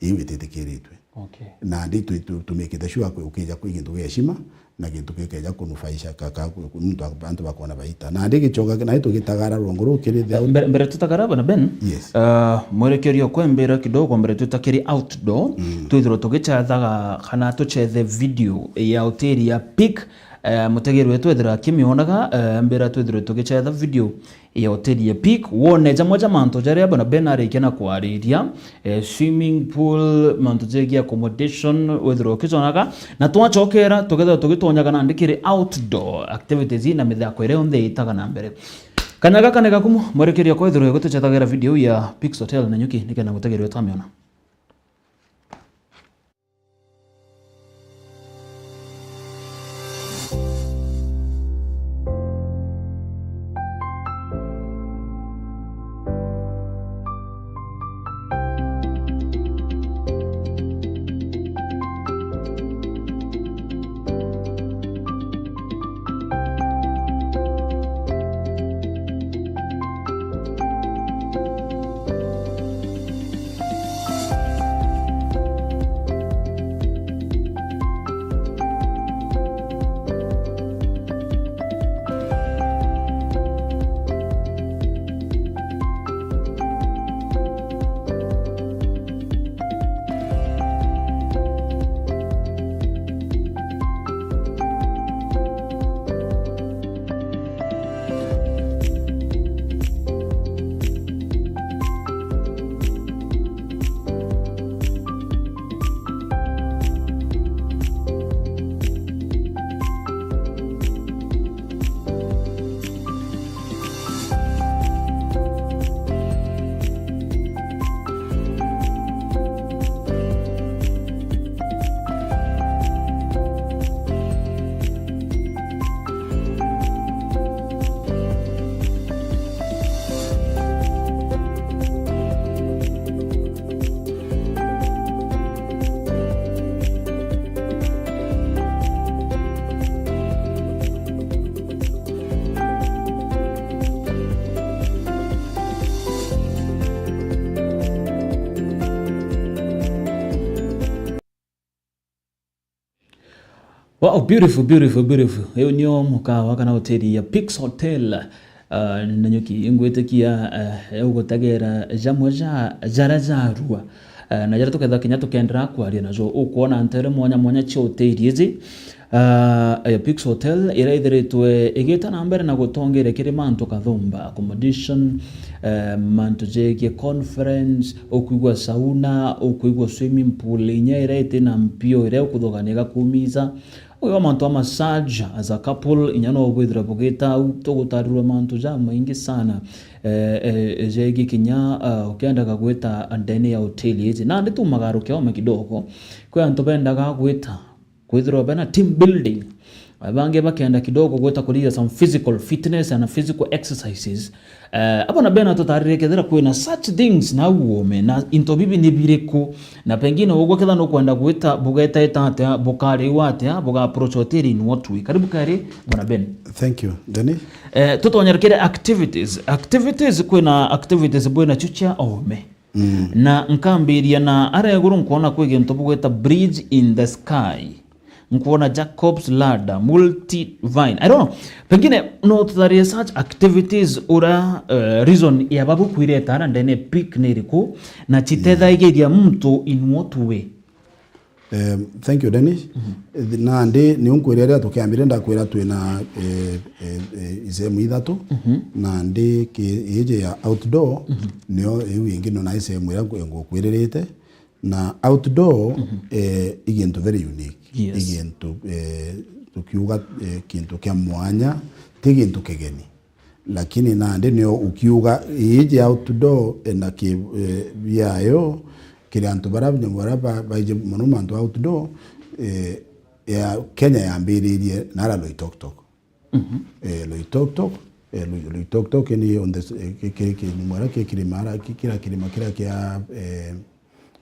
Iu ititikiritwe. Okay. Nandi tu, tu, tumikite sure kwi, ukija kwi gintu gia heshima, na gintu gikeja kunufaisha ka, ka, ku, muntu ak-, antu bakona baita. Nandi gichoka, nandi tugitagara rwongo ruu kiri the out- Mbere, mbere tutagara, bwana Ben, yes. Uh, mwerekerio kwembera kidogo, mbere tutakiri outdoor, twithirwa tugicethaga kana tucethe video ya hoteli ya Peak, eh, mutegeri wetu ethira akimionaga, eh, mbira twithirwe tugicetha video ya hoteli ya Peak, wone jamwe ja mantu jaria bwana Ben arikia na kwariria, eh, swimming pool, mantu jegie accommodation, withirwe ukijonaga, na twachokera, tugethirwa tugitonyaga nandi kiri outdoor activities na mithako iria yonthe itaga na mbere. Kanya gaka ni gaku mu-, mwerekeria kwithirwe gutucethagira video ya Peak Hotel na nyuki, nikenda mutegeri wetu amiona. Wow, beautiful, beautiful, beautiful. Iu nio mukawa kana hoteli ya Peaks Hotel. Ah, na nyuki, ingwitikia, eh, igutegera jamwe ja, jaria jarua. Eh, na jaria tukethira kinya tukendera kwaria najo, ukwona ntere mwanya mwanya cia hoteli iji. Ah, ya Peaks Hotel iria ithiritwe igita na mbere na gutongeria kiri mantu kathumba, accommodation, eh, mantu jegie conference, ukwigua sauna, ukwigua swimming pool, inya iria itina mpio, iria ukuthugaania igakumiza. Uyo mantu a massage as a couple, inya no bwithira bugita au, tugutarirwa mantu jamaingi sana, eh, eh, jegie kinya, ah, ukiendaga gwita ndene ya hoteli iji. Nandi tumagaruke ome kidogo. Kwi antu bendaga gwita kwithirwa bena team building. Bangi bakenda kidogo gwita kurithia some physical fitness and physical exercises. Eh, abo na bena tutarire kethira kwina such things na uome, na into bibi ni biriku, na pengine ugwe ketha nukwenda gwita, bugetaeta atia, bukariu atia, buga approach hoteli in what way? Karibu kari, bwana Ben. Thank you, Dennis. Eh, tutonyere kiri activities. Activities, kwina activities bwina chucha ome. Mm. Na nkambiria na aria iguru, nkwona kwi gintu bugwita bridge in the sky. Nkwona Jacob's ladder, multi vine. I don't know. Pengine no tutharie such activities ura, eh, reason ya babu kwireta ara ndene peak ni iriku, na chitethaigiria muntu in what way? Um, thank you, Dennis. Mhm. Eh, nandi, ni unkwira riria tukiambire ndakwira twina, eh, eh, eh, isehemu ithatu. Mhm. Nandi ki-, iji ya outdoor, mhm, nio iu ingi nona isehemu iria ngu-, ngukwiririte. Na outdoor, mhm, eh, i gintu very unique. Yes. I gintu, eh, tukiuga, eh, kintu kia mwanya, ti gintu kigeni. Lakini nandi nio ukiuga iji outdoor, eh, na ki-, eh, biayo, kiri antu bara, bara ba-, baiji mono mantu outdoor, eh, ya Kenya yambiririe nara Loitoktok. Mhm. Eh, Loitoktok, eh, Lo-, Loitoktok ni on the s-, eh, ki-, ki-, ki-, ni mwera ki kirima ara, ki-, kira kirima kira kia, eh,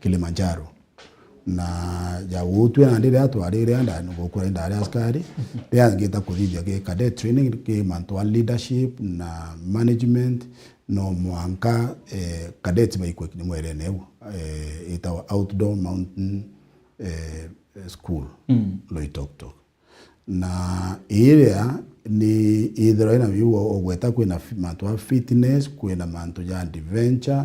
Kilimanjaro. Na ja utwe nandi riria twarire nda-, gukura ndari askari, riria ngita kuthithia ki cadet training, ki mantu a leadership na management, no mwanka, eh, cadets baikwe mwerene u, eh, itawa Outdoor Mountain, eh, School, mm, Loitoktok. Na iria ni ithirwa ina biu ugweta kwina fi-, mantu a fitness, kwina mantu ja adventure,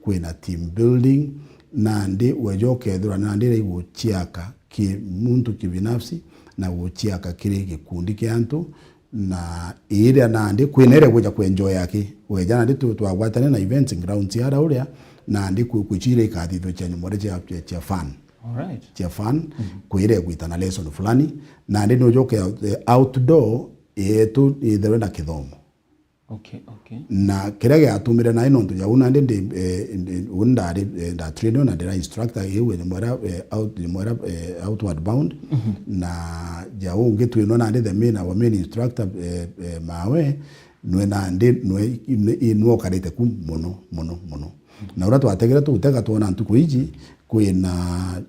kwina team building, nandi weja ukethirwa nandi ira iguchiaka ki muntu kibinafsi na guchiaka kiri gikundi kia antu, na iria nandi kwina iria gwija kuenjoy aki. Weja nandi tu-, twagwatane na events grounds ara uria, nandi kwi-, kwichira ikathithwa cia nyumore cia, cia, cia fun. Alright. Cia fun, mhm, kwire gwita na lesson fulani, nandi nujuke out-, eh, outdoor yetu itherwe na kithomo. Okay, okay. Na kiria giatumire nai nontu jau nandi ndi, eh, ndi, uni ndari, eh, ndatrainwa na ndira instructor iu nyamwera, eh, out-, nyamwera, eh, outward bound, mhm, na jau ungi twinwa nandi the main, our main instructor, eh, eh, mawe, nwe nandi, nwe, nwe, nwe ukarite ku mono, mono, mono. Na uria twategere tugutega twona ntuku iji, kwina,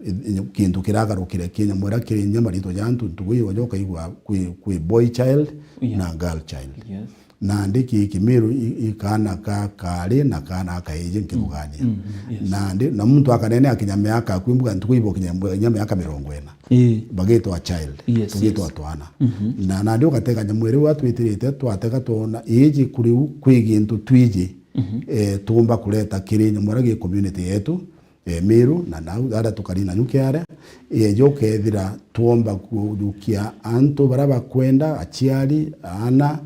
eh, kintu kiragarukire ki nyamwera kiri nya maritwa ja antu, ntuku iji waja ukaigua kwi, kwi boy child, yeah, na girl child. Yes. Nandi ki Kimiru i, i kaana ka kaari na kaana ka kaiji nkirugania. Mm, mm, yes. Nandi, na muntu akanene akinya miaka, kwi mbuga ntuku ibo kinya mbuga, kinya miaka mirongo ina. Ii. Bagitwa child. Yes, tugitwa, yes, twana. Mhm. Na nandi ugatega nyamwera iu atwitirite, twatega twona iji kuriu kwi gintu twiji, mhm, eh, tuumba kureta kiri nyamwera gi community yetu, eh, Miru, na nau, aria tukari na nyuki aria, eh, jo kethira twomba kujukia antu baria bakwenda, aciari, aana,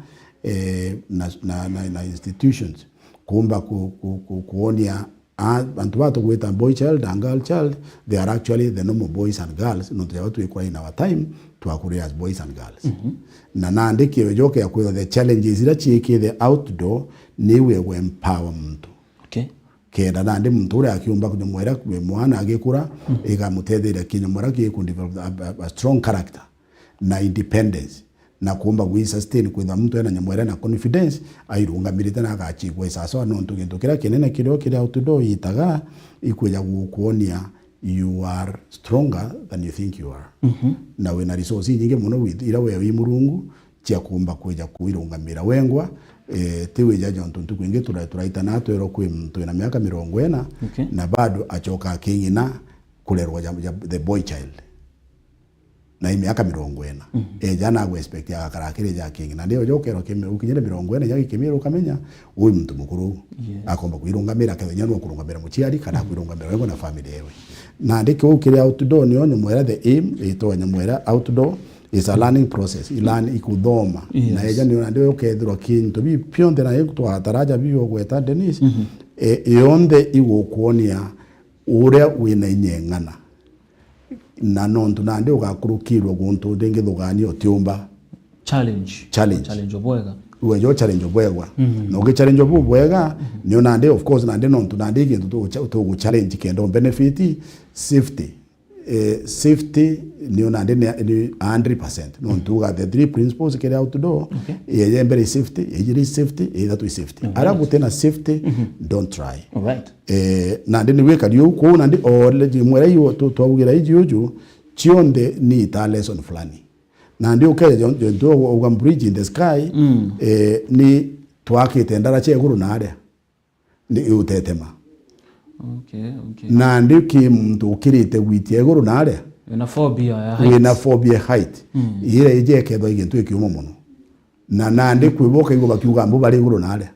eh, na, na, na, na institutions, kuumba ku-, ku-, ku-, kuonia a-, antu ba tugwita boy child and girl child, they are actually the normal boys and girls, nontu jaba twikura in our time, twakure as boys and girls. Mhm. Na nandi kiwe joke ya kwithwa the challenges ira ciikithe outdoor, niwe we empower muntu. Okay. Kenda nandi muntu uria akiumba kunyamwera kwi mwana agikura, mm, igamutetheria kinyamwera ki ku develop a, a, a strong character na independence, na kuumba gwi sustain kwithwa muntu ena nyamwera na confidence, airungamirite na agachigwa isasawa, nontu gintu kiria kinene kirio kiria outdoor itaga, ikwija gukuonia you are stronger than you think you are. Mhm. Na wina resource inyingi mono with-, ira we wi Murungu, cia kuumba kwija kwirungamira wengwa, eh, ti wija jontu ntuku ingi tura-, turaitana twerwa kwi muntu wina miaka mirongo ina, okay, na bado acoka aking'ina kurerwa ja, ja, the boy child. Na i miaka mirongo ina. Mhm. Eja na agwexpect agakara akiri ja king'ina. Ndio jo ukerwa kimi-, ukinyire mirongo ina ja gikimiru ukamenya, uyu muntu mukuru. Yes. Akomba kwirungamira, kethenya no kurungamira muciari, kana, mhm, kwirungamira wengwa na family yewe. Nandi kiu kiri outdoor nio nyamwera the aim, itwa nyamwera outdoor, is a learning process, i learn, i kuthoma. Yes. Na eja ni nandi ukethirwa kintu bi pionthe na iku twataraja bi ugweta Dennis, mhm, e, yonthe igukuonia uria wina inya ing'ana. Na nontu nandi ugakurukirwa guntu ringi thugania utiumba. Challenge. Challenge. Challenge obwega. Uwe jo challenge obwegwa. Mhm. Na ugichallenge obu bwega, mhm, nio nandi, of course, nandi nontu nandi gintu tugucha-, tuguchallenge kenda benefit, safety. eh, safety niyo nandi ni, ni a hundred percent. Nontu uga the three principles kiri outdoor, Okay. ya, ya mbere i safety, ya ijiri i safety, ya ithatu i safety. Alright. Aria gutina safety, don't try. Alright. Eh, nandi ni wikari uu kuu, nandi o le jimwera iu tu-, twaugira iji uju, cionthe ni ita lesson fulani. Nandi ukeja jo-, jo-, jo-, uga bridge in the sky, Mm. eh, ni twakite ndara cia iguru na aria. Ni iutetema. Okay, okay. Nandi ki muntu ukirite gwitia iguru na aria. Wina phobia ya heights. Wina phobia height. Mm. Ira ije ikethwa igintu ikiuma muno. Na nandi kwi bo ukaigua bakiuga mbu bari iguru na aria.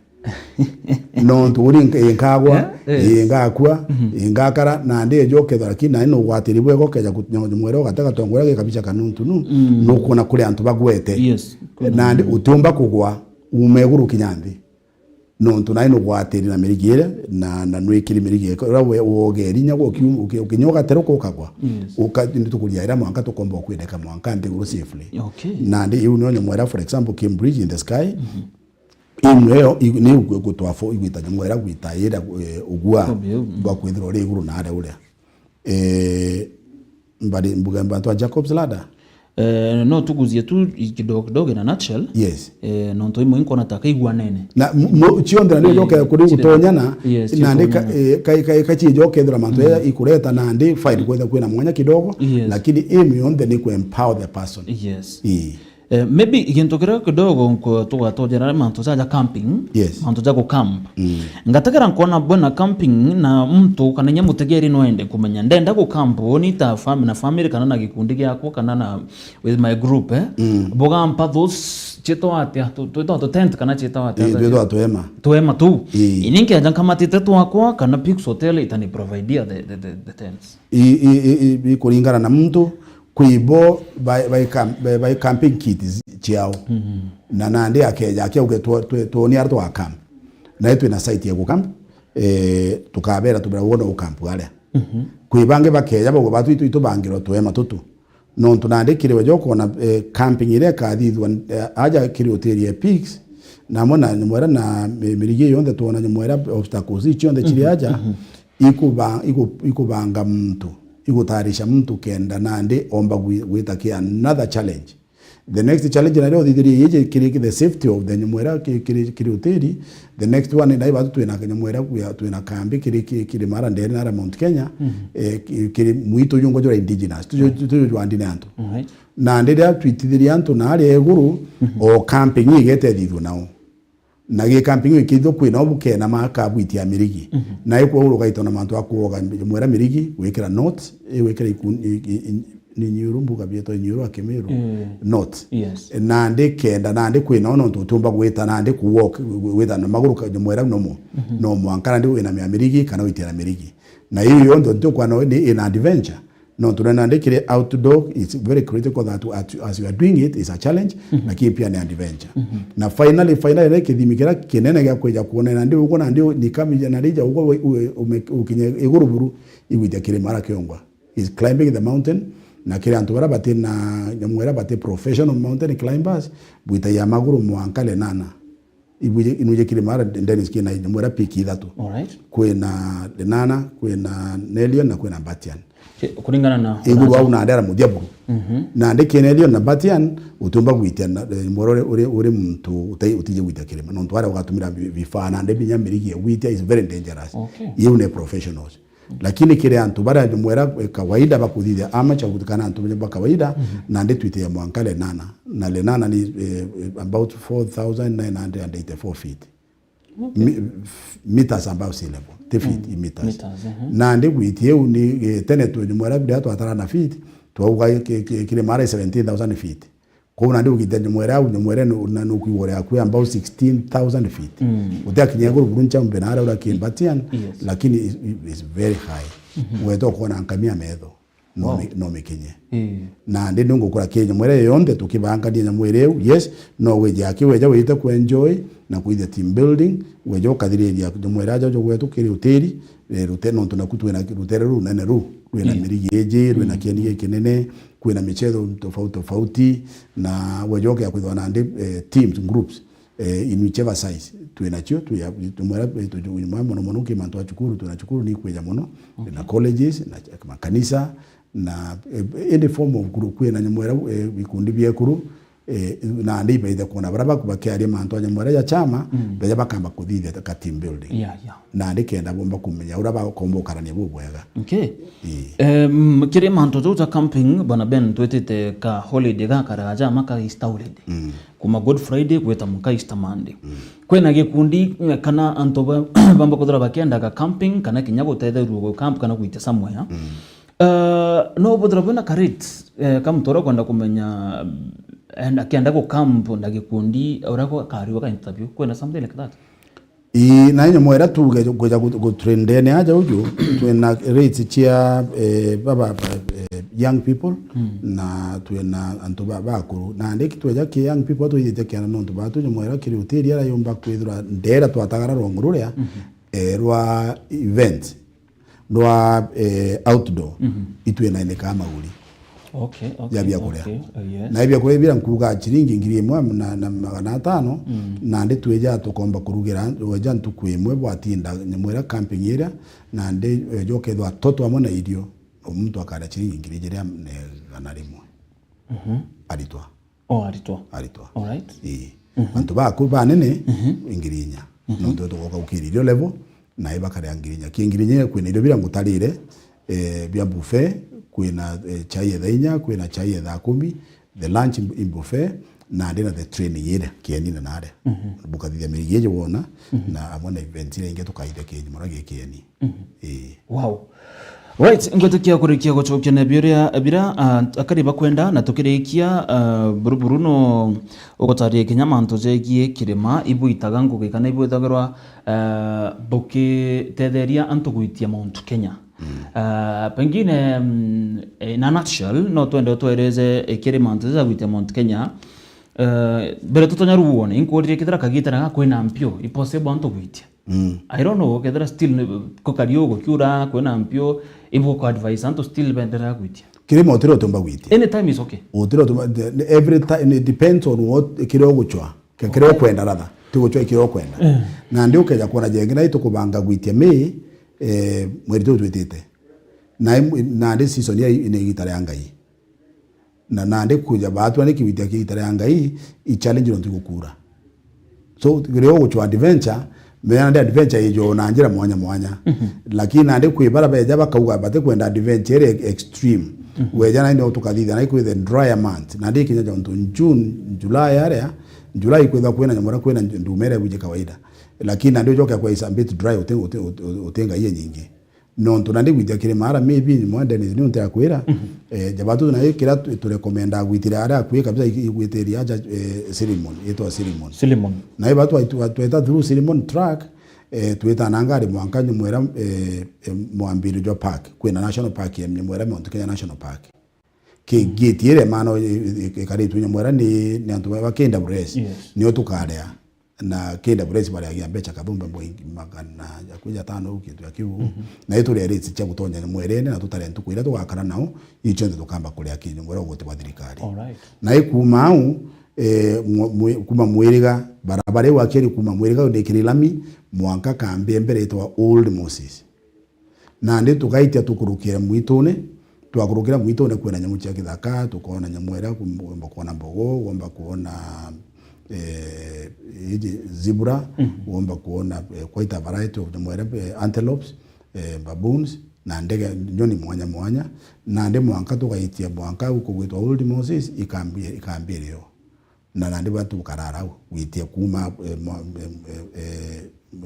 Nontu uri nk-, inkagwa, Yeah, yes. ingakua, Mhm. ingakara, nandi ejo ukethwa, lakini nandi nugwatiri bwega ukeja ku-, nyo-, mwere ugatega tongora gikabica kanuntu nu, Mm. nukwona kuri antu bagwete. Yes. Nandi utiumba kugwa, ume iguru kinya nthi. Nontu nai nugwatiri na mirigi iria, na, na nwikiri mirigi eka, uria we, wogeri inya gwa ukiu-, uki-, ukinya ugateruka ukagwa. Yes. Uka-, nitukuria iria mwanka tukomba kwendeka mwanka nthiguru safely. Okay. Nandi iu nio nyamwera, for example, Cambridge in the sky. Mhm. Imwe yo, i-, ni igwe gutwa fo-, igwita nyamwera gwita iria, eh, ugwa, Kobe, mm. bwa kwithirwa uri iguru na aria uria. Eh, mbari, mbuga bantu a Jacob's Ladder. Eh, no tuguzie tu i-, kidogo kidogo in a nutshell. Yes. Eh, nontu imwe inkona ta kaigua nene. Na mu-, mu-, cionthe na ndio Eh, joke kuri kiri gutonyana, yes, na ndi ka-, gutonyana. eh, ka-, ka-, ka cie joke thira mantu Mm. ya ikureta na ndi fine kwetha kwina mwanya kidogo, Yes. lakini aim yonthe ni ku empower the person. Yes. Ii. Eh, maybe gintu kiria kidogo nko tugatojera mantu ja, ja camping, Yes. mantu ja ku camp. Mm. Ngategera nkona bwena camping na muntu kana inya mutegeri no ende kumenya, ndenda ku camp ni ta fam-, na family kana na gikundi giakwa kana na with my group, eh? Mm. Bugampa those, cietwa atia? Tu-, twitwa tu tent kana cietwa atia? Ii, twitwa twema. Twema tu. Ii. Ini nkeja nkamatite twakwa kana Pix Hotel itani providea the, the, the, the tents. I, i, i, i, i kuringana na muntu, kwi bo bai, bai camp-, bai, bai camping kits ciao. Mhm. Na nandi akeja akiauge tw-, tw-, twoni aria twa camp. Na twina site ya ku camp, eh, tukabera tubira wona u camp aria. Mhm. Kwi bangi bakeja bauga batu itu, itubangirwa twema tutu. Nontu nandi kiri we jokona, eh, camping iria ikathithua, eh, aja kiri hoteli ya Peaks, na amwe na nyamwera na mi-, mirigi yonthe twona nyamwera obstacles ici cionthe ciri Mhm, aja, mhm. ikuba-, iku-, ikubanga muntu, igutayarisha muntu kenda nandi omba gwi-, gwita ki another challenge. The next challenge nayo uthithirie iji kiri the safety of the nyamwera ki-, kiri, kiri hoteli. The next one nai batu twina nyamwera kuya, twina kambi kiri, kiri, kiri mara ndene nara Mount Kenya, Mhm. eh, ki-, kiri mwitu jungo jura indigenous, tuju, Mhm. tuju jwa ndine antu. Alright. Na ndiria twitithirie antu na aria iguru, Mhm. o camping igetethithua nao. Na gi camping ikithio kwina obukena makabwitia mirigi. Mhm. Na ikwo urugaitwa na mantu akuoga mwera mirigi, gwikira knot, i gwikira ikun-, i, i, i, ni nyuru mbuga bietwa nyuru a Kimiru. Mm. Knot. Yes. Nandi kenda, nandi kwina ona untu utiumba gwita, nandi ku walk, gwita na maguru ka mwera nomo. Mhm. No mwanka nandi wina mia mirigi, kana witia na mirigi. Na iu yonthe ntukwa no ni in adventure. Nontu na nandi kiri outdoor, it's very critical that at-, as you are doing it, it's a challenge, Mhm. lakini pia ni adventure. Mhm. Na finally, finally, ni kithimi kiria kinene gia kwija kuona nandi uguo nandi u-, ni kamija na rija uguo we-, u-, ume-, ukinye iguru buru, igwitia kiri mara kiongwa. Is climbing the mountain, na kiri antu baria bati na nyamwera bati professional mountain climbers, bwitagia maguru mwanka Lenana. Ibuje, inuje kiri mara Dennis kina nyamwera peak ithatu. Alright. Kwina Lenana, kwina Nelion na kwina Batian. Ki-, kuringana na Iguru au na ndera muthia buru. Mhm. Na ndi kina Nelion na Batian, utiumba gwitia na, eh, mwera uri, uri, uri muntu utai-, utije gwitia kirima. Nontu aria ugatumira bi-, bifaa na ndi binya mirigi ya gwitia is very dangerous. Okay. Iu ni professionals. Lakini kiri antu baria nyamwera, eh, kawaida bakuthithia amateur kana antu ba kawaida, Mhm. na ndi twite ya mwanka Lenana. Na Lenana ni, eh, about four thousand nine hundred and eighty-four feet. Okay. Mi-, f-, meters above sea level. Ti feet, Mm. i meters. Meters, mhm. Na ndi gwitie u ni, eh, tene tu nyamwera biria twatara na feet, twauga ki-, ki-, kiri mara seventeen thousand feet. Kwou nandi ugite nyamwera au, nyamwera nu-, na nukwigwa uri akui about sixteen thousand feet. Mm. Utiakinya iguru buru nchambe na aria ura Kimbatian, Yes. lakini is, is very high. Mhm. Weta ukona nkamia metho. No Wow. mi-, no mikinye. Ii. Nandi ningukura ki nyamwera iyo yonthe tukibangania nyamwera iu. Yes, no wije aki weja wite ku enjoy na kwithia team building, weja ukathiriria nyamwera aja jo gwetu kiri hoteli, eh, rute-, nontu naku twina rutere runene ru, rwina Ii. mirigi iji, rwina Mm. kiendi gikinene, kwina michetho tofauti tofauti, na weja ukea kwithwa nandi, eh, teams, groups, eh, in whichever size, twinacio, twi-, tumwera, eh, tu-, tu-, mono mono ki mantu a cukuru, twina cukuru ni kwija mono, Okay. na colleges, na makanisa, Na, eh, any form of group, kwina nyamwera, eh, bikundi bia ekuru, eh, nandi ibaithe kwona bara baku bakiaria mantu a nyamwera ya chama, mm, beja bakamba kuthithia ka team building. Yeah, yeah. Nandi kenda bomba kumenya uria bakomba ukarania bubwega. Okay. Ii. Em, kiri mantu jau ja camping, bwana Ben, twitite ka holiday gakaraga jama ka Easter holiday. Mm. Kuma Good Friday gwita muka Easter Monday. Mm. Kwina gikundi, eh, kana antu ba-, bamba kuthira bakienda ga camping, kana kinya gutetherua gu camp, kana gwita somewhere. Mm. Eh, no buthira bwina ka rate, eh, ka muntu uria ukwenda kumenya, eh, akienda gu camp na gikundi, uria gukariwa ka interview. Kwina something like that? Ii, na nyamwera tuge kwija gu-, gu trendene aja uju, twina rates cia, eh, baba, ba, eh, young people, mm, na twina antu ba, bakuru. Nandi ki tweja ki young people, twithite kiana nontu batu nyamwera kiri hoteli ara yumba kwithirwa ndera twatagara rwangu ruria, mhm, eh, rwa event, rwa, eh, outdoor, mhm, itwina ene ka maguri. Okay, okay, ya biakuria. Okay, uh, yes. Na biakuria bira nkuga chiringi ngiri imwe na, na magana atano, mm, nandi twija tukomba kurugira, weja ntuku imwe bwatinda nyamwera camping iria, nandi weja ukethwa toto amwe na irio, o muntu akaria chiringi ngiri ijiri na igana rimwe. Mhm. Aritwa. O aritwa. Aritwa. Alright. Ii. Mhm. Antu baku banene, mhm, ngiri inya. Mhm. Nontu tugoka gukira irio level, na ibakaria ngiri inya. Ki ngiri inya kwina irio bira ngutarire, eh, bia buffet, kwina, eh, chai ya thaa inya, kwina chai ya thaa kumi, the lunch in, in buffet, na ndina the training ire, kienine na aria. Mhm. Bukathithia mirigi iji wona, mhm, na amwe na event iria ingi tukaithia kienyi mura gi kieni. Mhm. Ii. Wow. Right, ngwitikia kurikia gucokia na biuria bira, ah, akari bakwenda na tukirikia, ah, buruburu no ugutaria kinya mantu jegie kirima, ibwitaga ngugi kana ibwithagirwa, ah, bukitetheria antu gwitia Mount Kenya. Mm. Ah, pengine, mm, in a nutshell, no twende utwereze, eh, kiri mantu ja gwitia Mount Kenya. Eh, mbere tutonya ruone, inkuririe kithira kagitana ga kwina mpio, i possible antu gwitia? Mm. I don't know, kethira still ni, kukari ugukiura, kwina mpio, ibuku advise antu still benderea gwitia? Kirima utira utumba gwitia. Anytime is okay. Utira utumba, the, the, every time, it depends on what, kiria uguchwa, ke-, kiria ukwenda rather, ti guchwa kiria ukwenda. Mm. Nandi ukeja kwona jengi na itukubanga gwitia mi, eh, mweri tu twitite. Na im-, nandi season ya i-, ni igita ria Ngai. Na nandi kuja baatwa ni kiwitia kia igita ria Ngai, i challenge nontu igukura. So, riria uguchwa adventure, menya nandi adventure ijo na njira mwanya mwanya. Mhm. Lakini nandi kwi bara beja bakauga batikwenda adventure iri extreme. Mhm. Weja nandi no tukathithia nandi kwi the drier month. Nandi ikinya jontu June, July aria, July kwithwa kwina nyamura kwina ndumere buje kawaida. Lakini nandi ujoke kwa is a bit dry, uti-, uti-, uti-, uti ngai nyingi. Nontu nandi gwitia kiri mara, maybe mwa Dennis niu ntiakwira. Mhm. Eh, jabatu na kira tu-, turekomenda gwitira aria akui kabisa, i-, igwitiria aja, eh, Silimon, itwa Silimon. Silimon. Na iba twa-, twa-, tweta through Silimon truck, eh, twita na ngari mwanka nyamwera, eh, eh, mwambiri jwa park, kwina national park ya nyamwera, Mount Kenya National Park. Ki-, gate iria maana i-, i-, ikaritwe nyamwera ni, ni antu ba, ba K W S. Yes. Nio tukarea. Na K W S bareagia mbeca kathumbe mboingi magana ja kwi jatano au kintu ya kiu. Mhm. Na ituria rates cia gutonya mwerene na tutare ntuku iria tugakara nao, iu cionthe tukamba kuria kinyu mweria uguti bwa thirikari. Alright. Na ikuma au, eh, mwe-, mwe-, kuma Mwiriga, barabara iu akieri kuma Mwiriga ndikiri lami, mwanka kambi mbere itwa Old Moses. Nandi tukaitia tukurukire mwitune, twakurukira mwitune kwina nyamu cia kithaka, tukoona nyamu iria, womba kuona mbogo, womba kuona, eh, iji zebra, mhm, womba kuona, eh, quite a variety of nyamu iria, eh, antelopes, eh, baboons, na ndege, nyoni mwanya mwanya. Nandi mwanka tugaitia mwanka au kugwitwa Old Moses, ikambi-, ikambirio. Na nandi batu bukarara au, gwitia kuma, eh, mwa-, eh, eh, eh,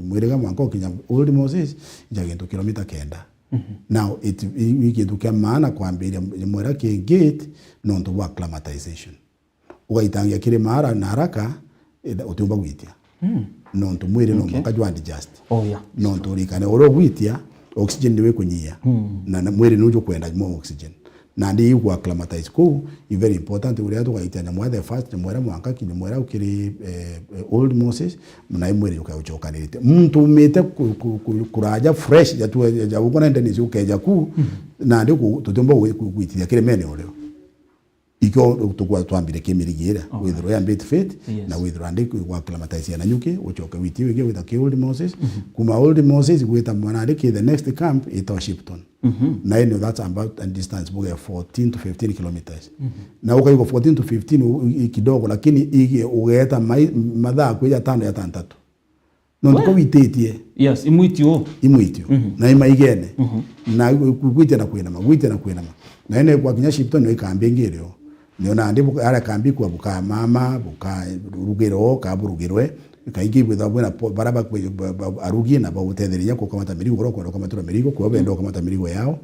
Mwiriga mwanka ukinya Old Moses, ija gintu kilomita kenda. Mhm. Now, it, i, i gintu kia maana kwambiria mwera ki gate, nontu bwa acclimatization. Ugaitangia kiri mara na haraka, eh, utiumba gwitia. Mm. Nontu mwiri no, okay, mwanka jwa adjust. Oh, yeah. Nontu urikane, uria ugwitia, oxygen niwe kunyia. Mm. Na, na mwiri nuju kwenda more oxygen. Nandi iu gwa acclimatize kuu, i very important, uria tugaitia nyamu ya the first, nyamu iria mwanka ki, nyamu iria ukiri, eh, eh, Old Moses, na i mwiri uka-, ucokanirite. Muntu umite ku-, ku-, ku-, kuraja fresh, jatu, ja, ja, uko na Dennis ukeja kuu, mm, nandi ku-, tutiumba gwi-, ku-, gwitithia kiri mene urio. Ikio tukwa twambire kimirigiira, okay, withirwa ya bit fit, yes, na withirwa ndi gwa acclimatizia Nanyuki, ucoke witi wingi wita ki Old Moses. Mhm. Kuma Old Moses gwita mwana ndi ki the next camp itawa Shipton. Mhm. Na ino that's about a distance buge fourteen to fifteen kilometers. Mhm. Na ukaigua fourteen to fifteen u-, i-, kidogo, lakini igi ugeeta mai-, mathaa kwija tano ya tantatu. Nontu ko wititie. Yes, imwitio. Imwitio. Mhm. Na imaigene. Mhm. Na gwitia na kwinama, gwitia na kwinama. Na ene kwa kinya Shipton no ikambi ingi irio. Nio nandi buka-, ara kambi kwa bukamama, bukarugirwo, kaburugirwe. Kaingi bwitha bwina po-, bara bakwe-, ba-, ba-, arugi na bagutetheria kukamata mirigo, uria ukwenda ukamatura mirigo, kwa benda ukamata mirigo yao.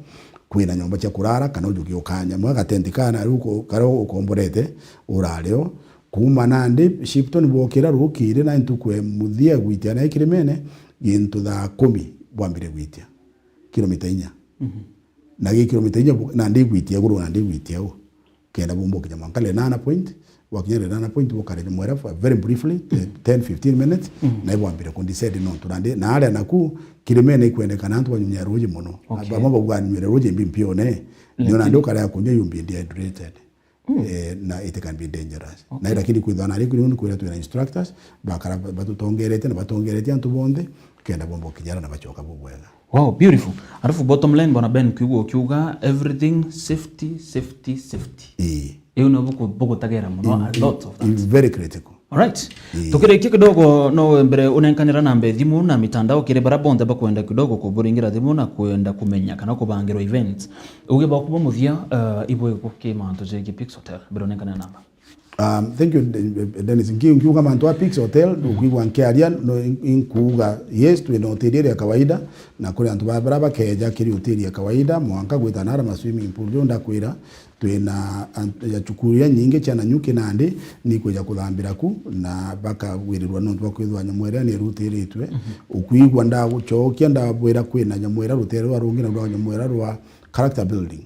Kwina nyomba cia kurara, kana ujuki ukanya mwa gatenti kana riu ko-, karia ukomborete, urario. Kuuma nandi, Shipton bwokira rukiri na ntuku e muthia gwitia na Kirimene, gintu thaa kumi bwambire gwitia. Kilomita inya. Mhm. Na gi kilomita inya bu-, nandi gwitia iguru, nandi gwitia u. Kenda bumbukinya mwanka Lenana Point, wakinya Lenana Point, bukare Nyamwera for very briefly, te-, Mhm. ten, fifteen minutes, Mhm. na ibwambire kundisedi nontu nandi, na aria naku, Kirimene ikwendekana antu banyunya ruji muno. Okay. Bamwe bauga nywire ruji mbi mpione, nio nandi ukarea kunywa, you'll be dehydrated. Mm. Eh, na it can be dangerous. Okay. Na lakini kwithwa na riku ni kwira twina instructors, bakara batutongerete na batongeretie antu bonthe, kenda bomba kinyara na bacoka bubwega. Wow, beautiful. Alafu bottom line, Bwana Ben, kwigua ukiuga everything safety, safety, safety. Ii. Iu no buku-, bugutagera muno, a lot of that. Very critical. Alright. Ii. Tukirikia kidogo, no mbere unenkanira namba ya thimu na mitandao kiri bara bonthe bakwenda kidogo kuburingira thimu na kwenda kumenya kana kubangirwa events. Uge baku ba muthia, eh, ibwe guki mantu jegi Pix Hotel, mbere unenkanira namba. Um, thank you, De-, Dennis. Nki-, nkiuga mantu a Pix Hotel, ukwigua nkiaria, no, in-, inkuuga, yes, twina hoteli iria ya kawaida, na kuri antu ba-, bara bakeja kiri hoteli ya kawaida, mwanka gwita nara ma swimming pool, jo ndakwira, twina an-, ya cukuru iria nyingi cia Nanyuki nandi, ni kwija kuthambira ku, na bakawirirwa nontu bwa kwithwa nyamwera ni irutiritwe. Mhm. Ukwigua ndagucokia, ndabwira kwina nyamwera rutere rwa rungi na rwa nyamwera rwa character building.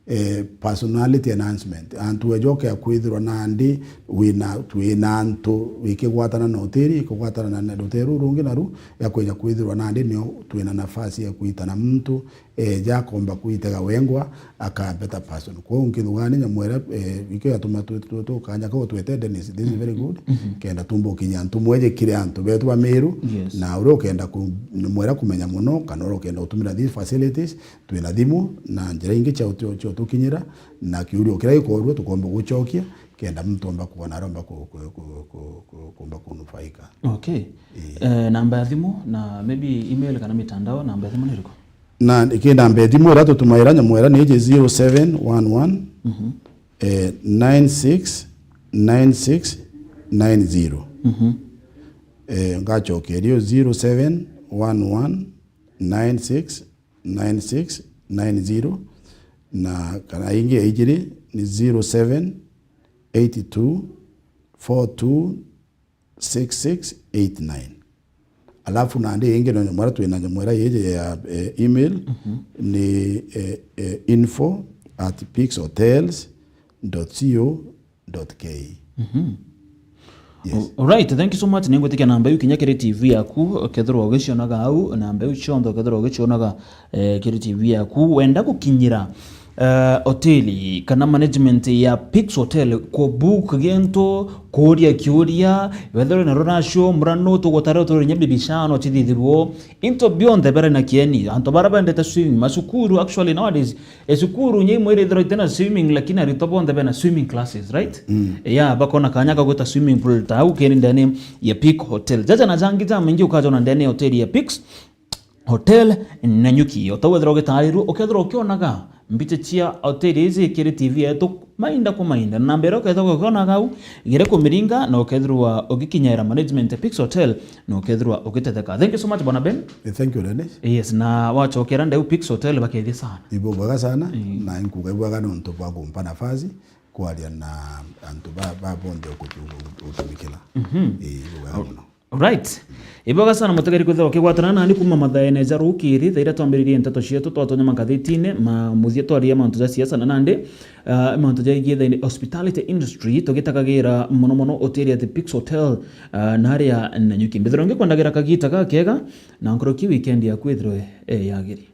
Eh, personality enhancement. Antu ejoke ya kwithirwa nandi wina, twina antu ikigwatana na hoteli, ikigwatana na, na rutere ruru rungi naru, ya kwija kwithirwa nandi nio twina nafasi ya kwitana muntu, eja akomba kwitega wengwa, aka a better person. Kwou nkithugani nyamwera, eh, ikio yatuma tu, tu, tu, kanya kau twete Dennis, this is very good. Mhm. Kenda tumbukinya antu mweje kiri antu betu ba Meru, yes, na uria ukenda ku-, nyamwera kumenya muno, kana uria ukenda gutumira these facilities, twina thimu na njira ingi cia utu-, cia utukinyira, na kiurio kiria gikorua tukomba gucokia, kenda muntu omba kwona aria omba ku-, ku-, ku-, ku-, ku-, kumba kunufaika. Okay. Ii. Eh, namba ya thimu na maybe email kana mitandao, namba ya thimu ni iriku? Na ki namba ya thimu iria tutumaira nyamwera ni iji zero seven one one, mhm, eh, nine six nine six nine zero. Mhm. Eh, ngacokeria zero seven one one nine six nine six nine zero, na kana ingi ya ijiri ni zero seven eight two four two six six eight nine. Alafu nandi ingi no nyamwera, twina nyamwera yiji ya, eh, email, mhm, ni, eh, eh, info at pix hotels dot co dot ke. Mhm. Yes. All right, thank you so much. Ningwitikia namba iu kinya kiri T V yaku, ukethirwa ugicionaga au, namba iu cionthe ukethirwa ugicionaga, eh, kiri T V yaku. Wenda gukinyira, eh, hoteli kana management ya Pix Hotel, ku book gintu, kuuria kiuria, wethirwe na ruracio, murano tugutare uturi nya bibichano cithithirwo, into bionthe bere na kieni, antu bara bendete swimming, macukuru, actually nowadays, e, cukuru inya imwe irithirwa itena swimming, lakini aritwa bonthe bena swimming classes, right? Mm. Yeah, bakona kanya ka gwita swimming pool ta au kiri ndene ya Peak Hotel. Jaja na jangi jamaingi ukajona ndene ya hoteli ya Peak Hotel Nanyuki. O ta wethirwa ugitarirwo, ukethirwa ukionaga mbicha cia hoteli iji kiri T V yetu mainda kwa mainda. Na namba iria ukethirwa ukionaga au, gire kumiringa na ukethirwa ugikinyira management ya Peak Hotel na ukethirwa ugitetheka. Thank you so much, Bwana Ben. Eh, thank you, Dennis. Yes, na wachokera ndeu Peak Hotel bakethia sana. Ibo bwega sana, mm, na inkuga ibwega nontu bwa kumpa nafasi kwaria na antu ba, ba bonthe ukutu-, utumikira. Mhm. Eh, ibo bwega muno. Alright. Ibwega sana mutegeri kwithirwa ukigwatana nani kuma mathaene ja rukiri, thaa iria twambiririe nteto cietu, twatonya magathitine ma muthia twaria mantu ja siasa na nandi, ah, mantu jaigie the hospitality industry, tugitagagira muno muno hoteli ya The Peaks Hotel, ah, na aria Nanyuki. Mbithirwa ngikwendagira kagita gakega, na nkuruki weekend yaku ithirwe, eh, yagiri.